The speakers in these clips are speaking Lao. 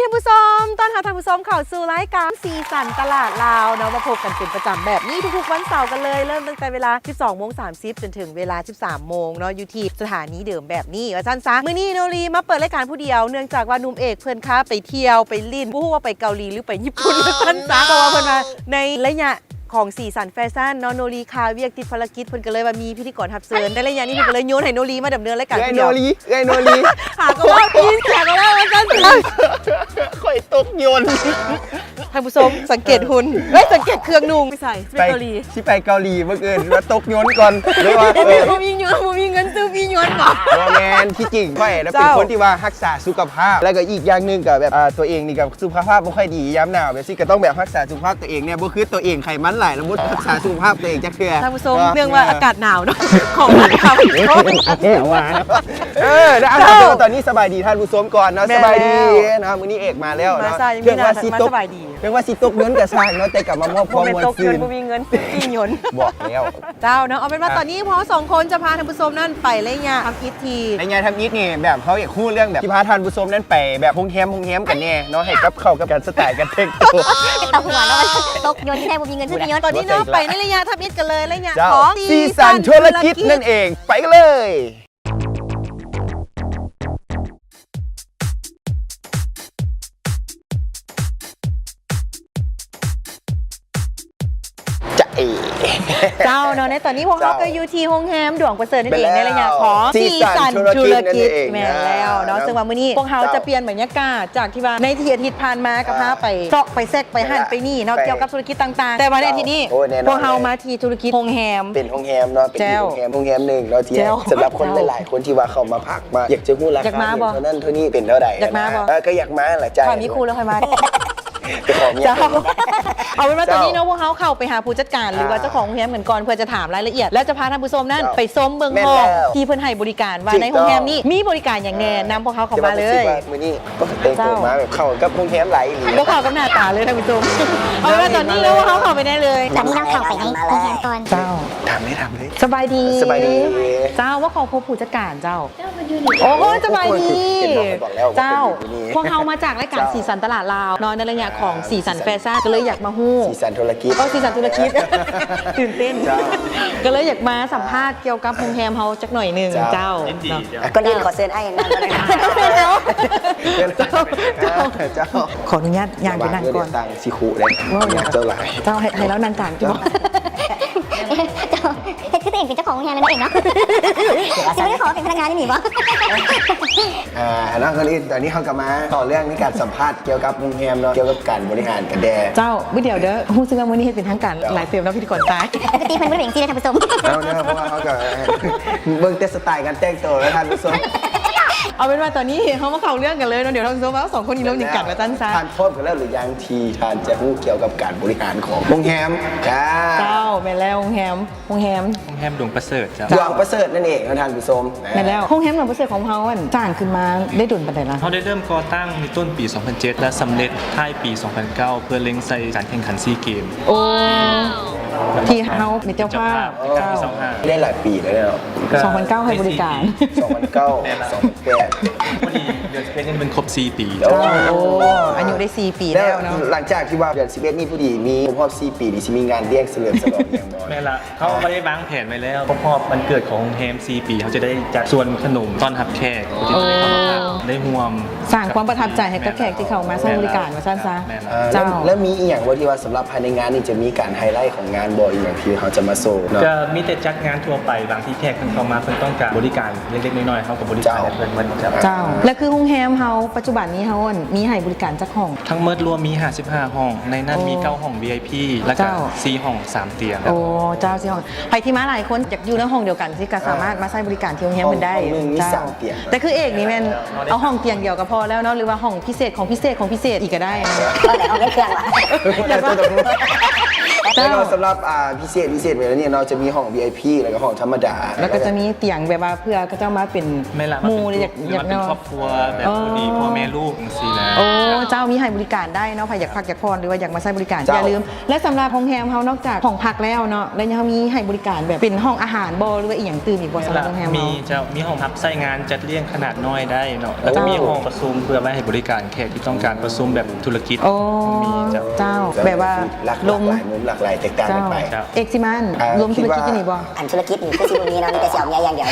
ທ່ານຜູ້ຊົມ ຕ້ອນຮັບທ່ານຜູ້ຊົມເຂົ້າສູ່ລາຍການສີສັນຕະຫຼາດລາວເນາະ ມາພົບກັນເປັນປະຈຳແບບນີ້ທຸກໆວັນເສົາກັນເລີຍ ເລີ່ມຕັ້ງແຕ່ເວລາສິບສອງໂມງສາມສິບ ຈົນເຖິງເວລາສິບສາມໂມງເນາະ ຢູ່ທີ່ສະຖານີເດີມແບບນີ້ວ່າຊັ້ນຊະ. ມື້ນີ້ໂນລີມາເປີດລາຍການຜູ້ດຽວ ເນື່ອງຈາກວ່າໜຸ່ມເອກເພິ່ນຄາໄປທ່ຽວໄປຫຼິ້ນ ບໍ່ຮູ້ວ່າໄປເກົາຫຼີ ຫຼື ໄປຍີ່ປຸ່ນວ່າຊັ້ນຊະ ເພາະວ່າເພິ່ນວ່າໃນໄລຍະ ຂອງສີສັນແຟຊັນເນາະ ໂນລີຄາວຽກຕິດພາລະກິດ ເພິ່ນກໍເລີຍວ່າມີພິທີກອນຮັບເຊີນ ໃນໄລຍະນີ້ເພິ່ນກໍເລີຍໂຍນໃຫ້ໂນລີມາດຳເນີນລາຍການຜູ້ດຽວ ເອື້ອຍໂນລີ ເອື້ອຍໂນລີ ຫາກໍເວົ້າ ໄດ້ຍິນສຽງກໍເວົ້າວ່າຊັ້ນ ຂ້ອຍຕົກຍົນ ທ່ານຜູ້ຊົມສັງເກດຫຸ່ນ ເອີຍ ສັງເກດເຄື່ອງນຸ່ງ ໄປໃສ ຊິໄປເກົາຫຼີ ຊິໄປເກົາຫຼີ ບັງເອີນວ່າຕົກຍົນກ່ອນ ເລີຍວ່າ ບໍ່ມີ ບໍ່ມີເງິນ ບໍ່ມີເງິນຊື້ປີ້ຍົນບໍ? ບໍ່ແມ່ນ ທີ່ຈິງຂ້ອຍນະ ເປັນຄົນທີ່ວ່າຮັກສາສຸຂະພາບ ແລ້ວກໍອີກຢ່າງໜຶ່ງກໍແບບ ເອີ ຕົວເອງນີ້ກໍ ສຸຂະພາບບໍ່ຄ່ອຍດີ ຍາມໜາວແບບຊີ້ກໍຕ້ອງແບບຮັກສາສຸຂະພາບຕົວເອງແດ່ ບໍ່ຄືຕົວເອງໄຂມັນຫຼາຍ ແລ້ວບໍ່ຮັກສາສຸຂະພາບຕົວເອງຈັກເທື່ອ. ທ່ານຜູ້ຊົມ ເນື່ອງວ່າອາກາດໜາວເນາະ ຂອງມັນເຂົ້າ ເອີ ແລ້ວເຈົ້າ ຕອນນີ້ສະບາຍດີທ່ານຜູ້ຊົມກ່ອນເນາະ. ສະບາຍດີເນາະ ມື້ນີ້ເອກມາແລ້ວເນາະ ເຖິງວ່າຊິຕົກ ເຖິງວ່າຊິຕົກຍົນກໍຊ່າງເນາະ ແຕ່ກໍມາມອບຄວາມມ່ວນຊື່ນ ບໍ່ມີເງິນຊື້ປີ້ຍົນ ບອກແລ້ວ. ເຈົ້າເນາະ ເອົາເປັນວ່າຕອນນີ້ພວກເຮົາສອງຄົນຈະພາທ່ານຜູ້ຊົມນັ້ນໄປໄລຍະທຳອິດທີ່ ໄລຍະທຳອິດນີ້ແບບເຮົາຢາກຮູ້ເລື່ອງແບບ ທີ່ພາທ່ານຜູ້ຊົມນັ້ນໄປແບບໂຮງແຮມ ໂຮງແຮມກັນແດ່ເນາະ ໃຫ້ກັບເຂົ້າກັບກັນສະໄຕການແຕ່ງຕົວ ແຕ່ຫົວເນາະ ຕົກຍົນແທ້ ບໍ່ມີເງິນຊື້ປີ້ຍົນ. ຕອນນີ້ເນາະ ໄປໃນໄລຍະທຳອິດກັນເລີຍ ໄລຍະຂອງສີສັນທຸລະກິດນັ້ນເອງ ໄປກັນເລີຍ. ຈະເອ ເຈົ້າເນາະ ໃນຕອນນີ້ພວກເຮົາກໍຢູ່ທີ່ໂຮງແຮມດວງປະເສີດນັ້ນເອງ ໃນໄລຍະຂອງສີສັນທຸລະກິດ ແມ່ນແລ້ວເນາະ ເຊິ່ງວ່າມື້ນີ້ພວກເຮົາຈະປ່ຽນບັນຍາກາດຈາກທີ່ວ່າໃນທີ່ອາທິດຜ່ານມາກໍພາໄປເຊາະໄປແຊກໄປຫັ້ນໄປນີ້ເນາະ ກ່ຽວກັບທຸລະກິດຕ່າງໆ ແຕ່ວ່າໃນອາທິດນີ້ພວກເຮົາມາທີ່ທຸລະກິດໂຮງແຮມ ເປັນໂຮງແຮມເນາະ ເປັນໂຮງແຮມ ໂຮງແຮມໜຶ່ງເນາະ ທີ່ສຳລັບຄົນຫຼາຍໆຄົນທີ່ວ່າເຂົ້າມາພັກ ມາ ຢາກຈະຮູ້ລາຄາເທົ່ານັ້ນເທົ່ານີ້ເປັນເທົ່າໃດ ຢາກມາບໍ່? ເອີ ກໍຢາກມາລະເຈົ້າ ຖ້າມີຄູ່ແລ້ວຄ່ອຍມາ ເຈົ້າ ເອົາເປັນວ່າຕອນນີ້ເນາະ ພວກເຮົາເຂົ້າໄປຫາຜູ້ຈັດການ ຫຼືວ່າເຈົ້າຂອງໂຮງແຮມກັນກ່ອນ ເພື່ອຈະຖາມລາຍລະອຽດ ແລ້ວຈະພາທ່ານຜູ້ຊົມນັ້ນໄປຊົມເບິ່ງຫ້ອງທີ່ເພິ່ນໃຫ້ບໍລິການ ວ່າໃນໂຮງແຮມນີ້ມີບໍລິການຫຍັງແດ່ ນຳພວກເຮົາເຂົ້າມາເລີຍ. ມື້ນີ້ ໂອ້ ແຕ່ງຕົວມາແບບເຂົ້າກັບໂຮງແຮມຫຼາຍອີ່ຫຼີ ບໍ່ເຂົ້າກັບໜ້າຕາເລີຍທ່ານຜູ້ຊົມ. ເອົາເປັນວ່າຕອນນີ້ເນາະ ພວກເຮົາເຂົ້າໄປໄດ້ເລີຍ. ຕອນນີ້ເຮົາເຂົ້າໄປໃນໂຮງແຮມກ່ອນ. ເຈົ້າ ຖາມເລີຍ ຖາມເລີຍ. ສະບາຍດີ ສະບາຍດີ. ເຈົ້າ ວ່າຂໍພົບຜູ້ຈັດການເຈົ້າ. ໂອ້ຍ ສະບາຍດີ. ເຈົ້າ ພວກເຮົາມາຈາກລາຍການສີສັນຕະຫຼາດລາວເນາະ ໃນໄລຍະຂອງສີສັນແຟຊັນ ກໍເລີຍຢາກມາຮູ້ ສີສັນທຸລະກິດ ເອີ ສີສັນທຸລະກິດ ຕື່ນເຕັ້ນ ກໍເລີຍຢາກມາສຳພາດກ່ຽວກັບໂຮງແຮມເຮົາຈັກໜ້ອຍໜຶ່ງ. ເຈົ້າ ເຈົ້າ ກ່ອນອື່ນຂໍເຊີນອ້າຍນັ່ງກ່ອນເດີ. ເຈົ້າ ເຈົ້າ ເຈົ້າ ຂໍອະນຸຍາດຍ່າງໄປນັ່ງກ່ອນ ຊິຄຸເດ້ ເວົ້າຫຍັງ ເຈົ້າຫຼາຍ ເຈົ້າ ໃຫ້ ໃຫ້ລາວນັ່ງກາງຢູ່ບໍ່? ເຈົ້າ ເຮັດຄືຕົວເອງເປັນເຈົ້າຂອງໂຮງແຮມນັ້ນເອງເນາະ ຊິບໍ່ໄດ້ຂໍເປັນພະນັກງານຢູ່ນີ້ບໍ່? ອ່າ ເນາະ ກ່ອນອື່ນຕອນນີ້ເຮົາກໍມາຕໍ່ເລື່ອງໃນການສຳພາດກ່ຽວກັບໂຮງແຮມເນາະ ກ່ຽວກັບການບໍລິຫານກັນແດ່. ເຈົ້າ ບໍ່ດຽວເດີ ຮູ້ສຶກວ່າມື້ນີ້ເຮັດເປັນທາງການຫຼາຍເຕີບເນາະ ພິທີກອນຊາຍ. ປົກກະຕິເພິ່ນບໍ່ໄດ້ເປັນຈັ່ງຊີ້ເດ້ທ່ານຜູ້ຊົມ. ເອົາເນາະ ເພາະວ່າເຮົາກໍເບິ່ງແຕ່ສະໄຕການແຕ່ງໂຕແລ້ວທ່ານຜູ້ຊົມ. ເອົາເປັນວ່າຕອນນີ້ເຮົາມາເຂົ້າເລື່ອງກັນເລີຍເນາະ ດຽວທ່ານຜູ້ຊົມວ່າເຮົາສອງຄົນນີ້ລົມຍິງກັນວ່າຊັ້ນຊະ. ທ່ານພ້ອມກັນແລ້ວຫຼືຍັງທີ່ທ່ານຈະຮູ້ກ່ຽວກັບການບໍລິຫານຂອງໂຮງແຮມ? ເຈົ້າ ເຈົ້າ ແມ່ນແລ້ວ ໂຮງແຮມ ໂຮງແຮມ ໂຮງແຮມດວງປະເສີດເຈົ້າ. ດວງປະເສີດນັ້ນເອງເນາະທ່ານຜູ້ຊົມ. ແມ່ນແລ້ວ ໂຮງແຮມດວງປະເສີດຂອງເຮົານັ້ນ ສ້າງຂຶ້ນມາໄດ້ດົນປານໃດລະ? ເຮົາໄດ້ເລີ່ມກໍ່ຕັ້ງໃນຕົ້ນປີສອງພັນເຈັດ ແລະ ສຳເລັດທ້າຍປີສອງພັນເກົ້າ ເພື່ອເລັງໃສ່ການແຂ່ງຂັນຊີເກມ. ໂອ້ ທີ່ເຮົາເປັນເຈົ້າພາບ. ເຈົ້າ ໄດ້ຫຼາຍປີແລ້ວເນາະ. ສອງພັນເກົ້າໃຫ້ບໍລິການ. ສອງພັນເກົ້າ ສອງພັນແປດ ພໍດີເດືອນສິບເອັດນີ້ມັນຄົບສີ່ປີ. ໂອ້ ອາຍຸໄດ້ສີ່ປີແລ້ວເນາະ. ຫຼັງຈາກທີ່ວ່າເດືອນສິບເອັດນີ້ພໍດີມີຄົບຮອບສີ່ປີນີ້ ຊິມີງານລ້ຽງສະເຫຼີມສະຫຼອງຫຍັງບໍ່? ແມ່ນລະ ເຮົາກໍໄດ້ວາງແຜນໄວ້ແລ້ວ ຄົບຮອບວັນເກີດຂອງໂຮງແຮມສີ່ປີ ເຮົາຈະໄດ້ຈັດສວນຂະໜົມຕ້ອນຮັບແຂກ ໂອ້ ໄດ້ຮ່ວມ ສ້າງຄວາມປະທັບໃຈໃຫ້ກັບແຂກທີ່ເຂົ້າມາໃຊ້ບໍລິການວ່າຊັ້ນຊະ. ເຈົ້າ ແລ້ວມີອີ່ຫຍັງບໍ່ທີ່ວ່າສຳລັບພາຍໃນງານນີ້ ຈະມີການໄຮໄລຂອງງານບໍ່ ອີ່ຫຍັງທີ່ເຮົາຈະມາໂຊເນາະ? ກໍມີແຕ່ຈັດງານທົ່ວໄປ ບາງທີ່ແຂກເພິ່ນເຂົ້າມາ ເພິ່ນຕ້ອງການບໍລິການເລັກໆນ້ອຍໆ ເຮົາກໍບໍລິການໃຫ້ເພິ່ນໝົດ. ເຈົ້າ ແລະ ຄືໂຮງແຮມເຮົາປັດຈຸບັນນີ້ເຮົາ ອັນ ມີໃຫ້ບໍລິການຈັກຫ້ອງ? ທັງໝົດລວມມີຫ້າສິບຫ້າຫ້ອງ ໃນນັ້ນມີເກົ້າຫ້ອງ ວີໄອພີ ແລ້ວກໍສີ່ຫ້ອງສາມຕຽງ. ໂອ້ ເຈົ້າ ສີ່ຫ້ອງ. ໃຜທີ່ມາຫຼາຍຄົນ ຢາກຢູ່ໃນຫ້ອງດຽວກັນ ຊິກໍສາມາດມາໃຊ້ບໍລິການທີ່ໂຮງແຮມເພິ່ນໄດ້. ຫ້ອງໜຶ່ງມີສາມຕຽງ. ແຕ່ຄືເອກນີ້ແມ່ນເອົາຫ້ອງຕຽງດຽວກໍພໍແລ້ວເນາະ ຫຼືວ່າຫ້ອງພິເສດຂອງພິເສດຂອງພິເສດອີກກໍໄດ້. ເອົາແຕ່ຫ້ອງເຄື່ອງວ່າ ຢາກວ່າ ເຈົ້າ ແລ້ວກໍສຳລັບ ອ່າ ພິເສດ ພິເສດແບບນີ້ເນາະ ຈະມີຫ້ອງ ວີໄອພີ ແລ້ວກໍຫ້ອງທຳມະດາ ແລ້ວກໍຈະມີຕຽງແບບວ່າເພື່ອເຂົາເຈົ້າມາເປັນ ແມ່ນລະ ໝູ່ ມາເປັນ ຢາກ ຄືມາເປັນ ເນາະ ຄອບຄົວແບບ ອໍ ພໍດີພໍ່ແມ່ລູກຈັ່ງຊີ້ນະ. ໂອ້ ເຈົ້າ ມີໃຫ້ບໍລິການໄດ້ເນາະ ໃຜຢາກພັກຢາກຜ່ອນ ຫຼືວ່າຢາກມາໃຊ້ບໍລິການ ເຈົ້າ ຢ່າລືມ ແລະ ສຳລັບໂຮງແຮມເຮົາ ນອກຈາກຫ້ອງພັກແລ້ວເນາະ ແລ້ວຍັງມີໃຫ້ບໍລິການແບບເປັນຫ້ອງອາຫານບໍ່ ຫຼືວ່າອີ່ຫຍັງຕື່ມອີກບໍ່? ແມ່ນລະ ສຳລັບໂຮງແຮມເຮົາ ມີເຈົ້າ ມີຫ້ອງຮັບໃຊ້ງານຈັດລ້ຽງຂະໜາດນ້ອຍໄດ້ເນາະ ແລ້ວກໍມີຫ້ອງປະຊຸມເພື່ອໄວ້ໃຫ້ບໍລິການແຂກທີ່ຕ້ອງການປະຊຸມແບບທຸລະກິດ. ໂອ້ ເຈົ້າ ແບບວ່າລົມ ຫຼາກຫຼາຍມຸມ ຫຼາກຫຼາຍແຕກຕ່າງກັນໄປ. ເຈົ້າ ເອກຊິມານ ອ່າ ລົມທຸລະກິດຢູ່ນີ້ບໍ່? ອັນທຸລະກິດນີ້ຄືຊິບໍ່ມີເນາະ ມີແຕ່ຊິເອົາເມຍຢ່າງດຽວ.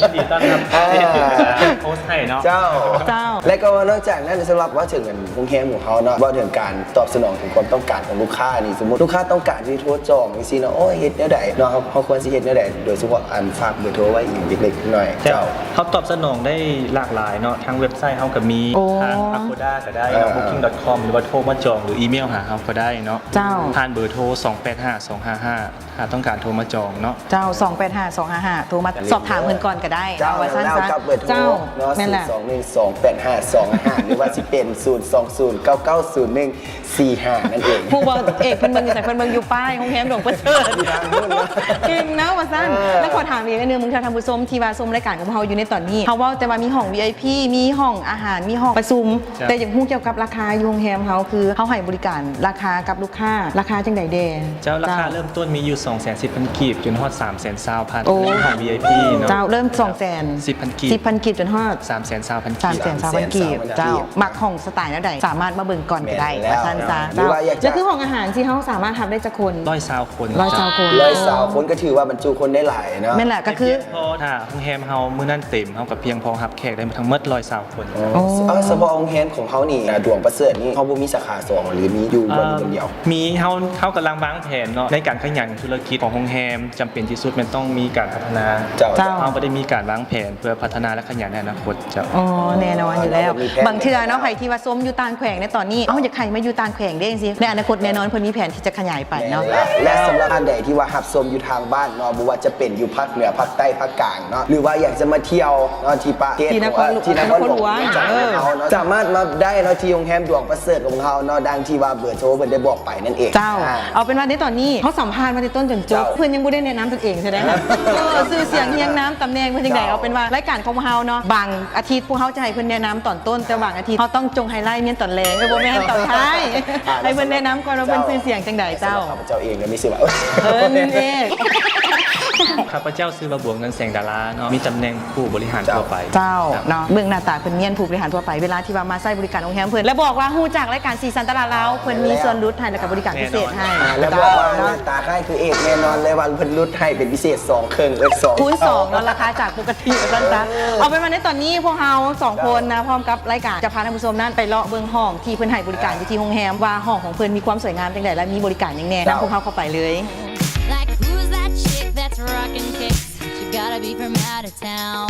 ຍິນດີຕ້ອນຮັບ ອ່າ ໂຮສໃຫ້ເນາະ. ເຈົ້າ ເຈົ້າ ແລ້ວກໍນອກຈາກນັ້ນ ສຳລັບເວົ້າເຖິງອັນໂຮງແຮມຂອງເຮົາເນາະ ເວົ້າເຖິງການຕອບສະໜອງເຖິງຄວາມຕ້ອງການຂອງລູກຄ້ານີ້ ສົມມຸດລູກຄ້າຕ້ອງການທີ່ໂທຈອງຈັ່ງຊີ້ເນາະ ໂອ້ຍ ເຮັດແນວໃດເນາະ ເຮົາ ເຮົາຄວນຊິເຮັດແນວໃດ ໂດຍສະເພາະອັນຝາກເບີໂທໄວ້ອີກເລັກໆນ້ອຍໆ. ເຈົ້າ ເຮົາຕອບສະໜອງໄດ້ຫຼາກຫຼາຍເນາະ ທາງເວັບໄຊເຮົາກໍມີ ໂອ້ ທາງ ອາໂກດ້າ ກໍໄດ້ເນາະ ເອີ ບູກກິ້ງດອດຄອມ ຫຼືວ່າໂທມາຈອງ ຫຼືອີເມວຫາເຮົາກໍໄດ້ເນາະ. ເຈົ້າ ຜ່ານເບີໂທ ສອງແປດຫ້າ ສອງຫ້າຫ້າ ຖ້າຕ້ອງການໂທມາຈອງເນາະ. ເຈົ້າ ສອງແປດຫ້າ ສອງຫ້າຫ້າ ໂທມາສອບຖາມເພິ່ນກ່ອນກໍໄດ້ ເຈົ້າ ເນາະ ວ່າຊັ້ນຊະ. ເຈົ້າ ແລ້ວກັບເບີໂທເນາະ ເຈົ້າ ສູນສອງໜຶ່ງສອງແປດຫ້າສອງຫ້າຫ້າ ຫຼືວ່າຊິເປັນ ສູນສອງສູນເກົ້າເກົ້າສູນໜຶ່ງສີ່ຫ້າ ນັ້ນເອງ. ຮູ້ບໍ່ ເອກເພິ່ນເບິ່ງຢູ່ໃສ? ເພິ່ນເບິ່ງຢູ່ປ້າຍໂຮງແຮມດວງປະເສີດ. ເກັ່ງເນາະວ່າຊັ້ນ. ເອີ ແລ້ວຂໍຖາມອີກອັນໜຶ່ງ ບາງເທື່ອທ່ານຜູ້ຊົມທີ່ວ່າຊົມລາຍການຂອງເຮົາຢູ່ໃນຕອນນີ້ ເຮົາເວົ້າແຕ່ວ່າມີຫ້ອງ ວີໄອພີ ມີຫ້ອງອາຫານ ມີຫ້ອງປະຊຸມ ເຈົ້າ ແຕ່ຢາກຮູ້ກ່ຽວກັບລາຄາຢູ່ໂຮງແຮມເຮົາ ຄືເຮົາໃຫ້ບໍລິການລາຄາກັບລູກຄ້າ ລາຄາຈັ່ງໃດແດ່? ເຈົ້າ ລາຄາເລີ່ມຕົ້ນມີຢູ່ ສອງແສນສິບພັນກີບ ຈົນຮອດ ສາມແສນຊາວພັນ ໂອ້ ຫ້ອງ ວີໄອພີ ເນາະ. ເຈົ້າ ເລີ່ມ ສອງແສນສິບພັນກີບ ສິບພັນກີບ ຈົນຮອດ ສາມແສນຊາວພັນກີບ ສາມແສນຊາວພັນກີບ. ເຈົ້າ ມັກຫ້ອງສະໄຕແນວໃດ ສາມາດມາເບິ່ງກ່ອນກໍໄດ້ ວ່າຊັ້ນຊະ. ເຈົ້າ ແລ້ວຄືຫ້ອງອາຫານທີ່ເຮົາສາມາດຮັບໄດ້ຈັກຄົນ? ຮ້ອຍຊາວຄົນ. ຮ້ອຍຊາວຄົນ ຮ້ອຍຊາວຄົນກໍຖືວ່າບັນຈຸຄົນໄດ້ຫຼາຍເນາະ. ແມ່ນລະ ກໍຄື ພຽງພໍ ຖ້າໂຮງແຮມເຮົາມື້ນັ້ນເຕັມ ເຮົາກໍພຽງພໍຮັບແຂກໄດ້ທັງໝົດຮ້ອຍຊາວຄົນ. ອໍ ເອີ ສະເພາະໂຮງແຮມຂອງເຮົານີ້ ດວງປະເສີດນີ້ ເຮົາບໍ່ມີສາຂາສອງ ຫຼືມີຢູ່ບ່ອນນີ້ບ່ອນດຽວ? ເອີ ມີ ເຮົາ ເຮົາກຳລັງວາງແຜນເນາະ ໃນການຂະຫຍາຍທຸລະກິດຂອງໂຮງແຮມ ຈຳເປັນທີ່ສຸດແມ່ນຕ້ອງມີການພັດທະນາ. ເຈົ້າ ເຈົ້າ ເຮົາກໍໄດ້ມີການວາງແຜນເພື່ອພັດທະນາ ແລະ ຂະຫຍາຍໃນອະນາຄົດ. ເຈົ້າ ອໍ ແນ່ນອນຢູ່ແລ້ວ. ບາງເທື່ອເນາະ ໃຜທີ່ວ່າຊົມຢູ່ຕ່າງແຂວງໃນຕອນນີ້ ເອົ້າ ຢາກໃຫ້ມາຢູ່ຕ່າງແຂວງເດ້ຈັ່ງຊີ້ ໃນອະນາຄົດແນ່ນອນເພິ່ນມີແຜນທີ່ຈະຂະຫຍາຍໄປເນາະ. ແມ່ນລະ ແລະ ສຳລັບທ່ານໃດທີ່ວ່າຮັບຊົມຢູ່ທາງບ້ານເນາະ ບໍ່ວ່າຈະເປັນຢູ່ພາກເໜືອ ພາກໃຕ້ ພາກກາງເນາະ ຫຼືວ່າຢາກຈະມາທ່ຽວເນາະ ທີ່ປະເທດ ທີ່ນະຄອນ ເອີ ທີ່ນະຄອນຫຼວງວຽງຈັນຂອງເຮົາເນາະ ເອີ ສາມາດມາໄດ້ເນາະ ທີ່ໂຮງແຮມດວງປະເສີດຂອງເຮົາເນາະ ດັ່ງທີ່ວ່າເບີໂທເພິ່ນໄດ້ບອກໄປນັ້ນເອງ. ເຈົ້າ ອ່າ ເອົາເປັນວ່າໃນຕອນນີ້ເຮົາສຳພາດມາແຕ່ຕົ້ນຈົນຈົບ ເຈົ້າ ເພິ່ນຍັງບໍ່ໄດ້ແນະນຳຕົນເອງເທື່ອໃດ. ເອີ ຊື່ສຽງຮຽງນາມ ຕຳແໜ່ງເພິ່ນຈັ່ງໃດ. ເຈົ້າ ເອົາເປັນວ່າລາຍການຂອງເຮົາເນາະ ບາງອາທິດພວກເຮົາຈະໃຫ້ເພິ່ນແນະນຳຕອນຕົ້ນ ແຕ່ບາງອາທິດເຮົາຕ້ອງຈົ່ງໄຮໄລແມ່ນຕອນແລງ ເອີ ບໍ່ແມ່ນຕອນທ້າຍ. ອ່າ ໃຫ້ເພິ່ນແນະນຳກ່ອນວ່າເພິ່ນຊື່ສຽງຈັ່ງໃດ. ເຈົ້າ ສຳລັບຂ້າພະເຈົ້າເອງກໍມີຊື່ວ່າ ເພິ່ນເອງ ຂ້າພະເຈົ້າຊື່ວ່າ ບົວເງິນ ແສງດາລາເນາະ ມີຕຳແໜ່ງຜູ້ບໍລິຫານທົ່ວໄປ. ເຈົ້າ ເນາະ ເບິ່ງໜ້າຕາເພິ່ນນຽນ ຜູ້ບໍລິຫານທົ່ວໄປ ເວລາທີ່ວ່າມາໃຊ້ບໍລິການໂຮງແຮມເພິ່ນ ແລ້ວບອກວ່າຮູ້ຈັກລາຍການສີສັນຕະຫຼາດລາວ ເພິ່ນມີສ່ວນຫຼຸດໃຫ້ ແລ້ວກໍບໍລິການພິເສດໃຫ້. ອ່າ ແລ້ວບອກວ່າໜ້າຕາຄ້າຍຄືເອກ ແນ່ນອນເລີຍວ່າເພິ່ນຫຼຸດໃຫ້ເປັນພິເສດສອງເຄິ່ງ ເອີ ສອງ ຄູນສອງເນາະ ລາຄາຈາກປົກກະຕິວ່າຊັ້ນຊະ. ເອີ ເອົາເປັນວ່າໃນຕອນນີ້ພວກເຮົາສອງຄົນນະ ເຈົ້າ ພ້ອມກັບລາຍການ ຈະພາທ່ານຜູ້ຊົມນັ້ນໄປເລາະເບິ່ງຫ້ອງທີ່ເພິ່ນໃຫ້ບໍລິການຢູ່ທີ່ໂຮງແຮມ ວ່າຫ້ອງຂອງເພິ່ນມີຄວາມສວຍງາມຈັ່ງໃດ ແລະ ມີບໍລິການຫຍັງແດ່. ນຳພວກເຮົາເຂົ້າໄປເລີຍ. Like who's that chick that's rocking kicks? She gotta be from out of town.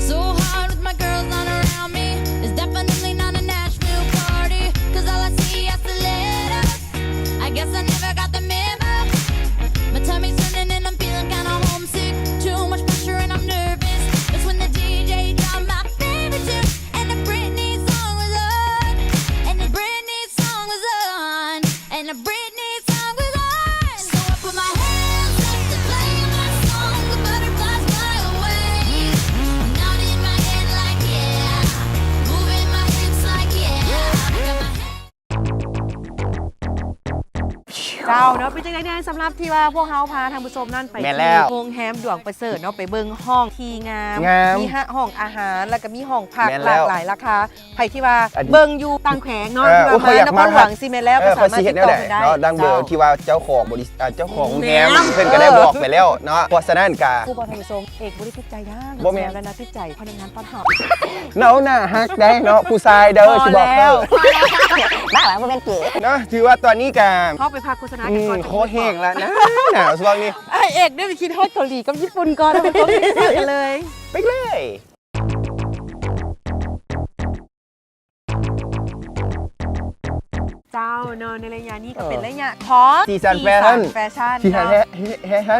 So hard with my girls not around me. It's definitely not a Nashville party, 'cause all I see are stilettos. I guess I never got the memo. My tummy's turning and I'm feeling kinda homesick. Too much pressure and I'm nervous. That's when the D J drop my favorite tune. And the Britney song was on. And the Britney song was on. And the Britney song was on. So I put my hands up to play my song. The butterflies fly away. Nodding my head like yeah. Moving my hips like yeah. I got my hands ເຈົ້າເນາະ ເປັນຈັ່ງໃດແດ່ ສຳລັບທີ່ວ່າພວກເຮົາພາທ່ານຜູ້ຊົມນັ້ນໄປ ແມ່ນແລ້ວ ທີ່ໂຮງແຮມດວງປະເສີດເນາະ ໄປເບິ່ງຫ້ອງທີ່ງາມ ງາມ ມີຫ້ອງອາຫານ ແລ້ວກໍມີຫ້ອງພັກ ແມ່ນແລ້ວ ຫຼາກຫຼາຍລາຄາ. ໃຜທີ່ວ່າ ອັນ ເບິ່ງຢູ່ຕ່າງແຂວງເນາະ ເອີ ທີ່ວ່າ ໂອ້ຍ ມານະຄອນຫຼວງ ຊິແມ່ນແລ້ວ ເອີ ກໍສາມາດຕິດຕໍ່ເພິ່ນໄດ້. ເອີ ເພິ່ນຊິເຮັດແນວໃດເນາະ ດັ່ງເບີ ເຈົ້າ ທີ່ວ່າເຈົ້າຂອງບໍລິ ເອີ ເຈົ້າຂອງໂຮງແຮມ ເອີ ເພິ່ນກໍໄດ້ບອກໄປແລ້ວເນາະ. ເພາະສະນັ້ນກະ ຜູ້ບໍ່ ທ່ານຜູ້ຊົມ ເອກບໍ່ໄດ້ຕິດໃຈຫຍັງ ບໍ່ແມ່ນ ແລ້ວນະ ຕິດໃຈພະນັກງານຕ້ອນຮັບ. ເຮົາໜ້າຮັກໄດ໋ເນາະ ຜູ້ຊາຍເດີ ຊິບອກເຈົ້າ. ມາວ່າບໍ່ແມ່ນເກເນາະ. ຖືວ່າຕອນນີ້ກະ ເຮົາໄປພັກໂຄສະນາກັນກ່ອນ ອືມ ຂໍແຫ້ງລະ ໜາວໆ ຊ່ວງນີ້. ອ້າຍເອກເດີ ໄປຄິດຮອດເກົາຫຼີກັບຍີ່ປຸ່ນກ່ອນ ເຮົາໄປເຂົ້າເລກສອງກັນເລີຍ. ໄປເລີຍ. ເຈົ້າເນາະ ໃນໄລຍະນີ້ກໍເປັນໄລຍະຂອງ ເອີ ສີສັນແຟຊັ່ນ ສີສັນແຟຊັ່ນ ສີສັນ ເນາະ ແຟ ແຟຊັ່ນ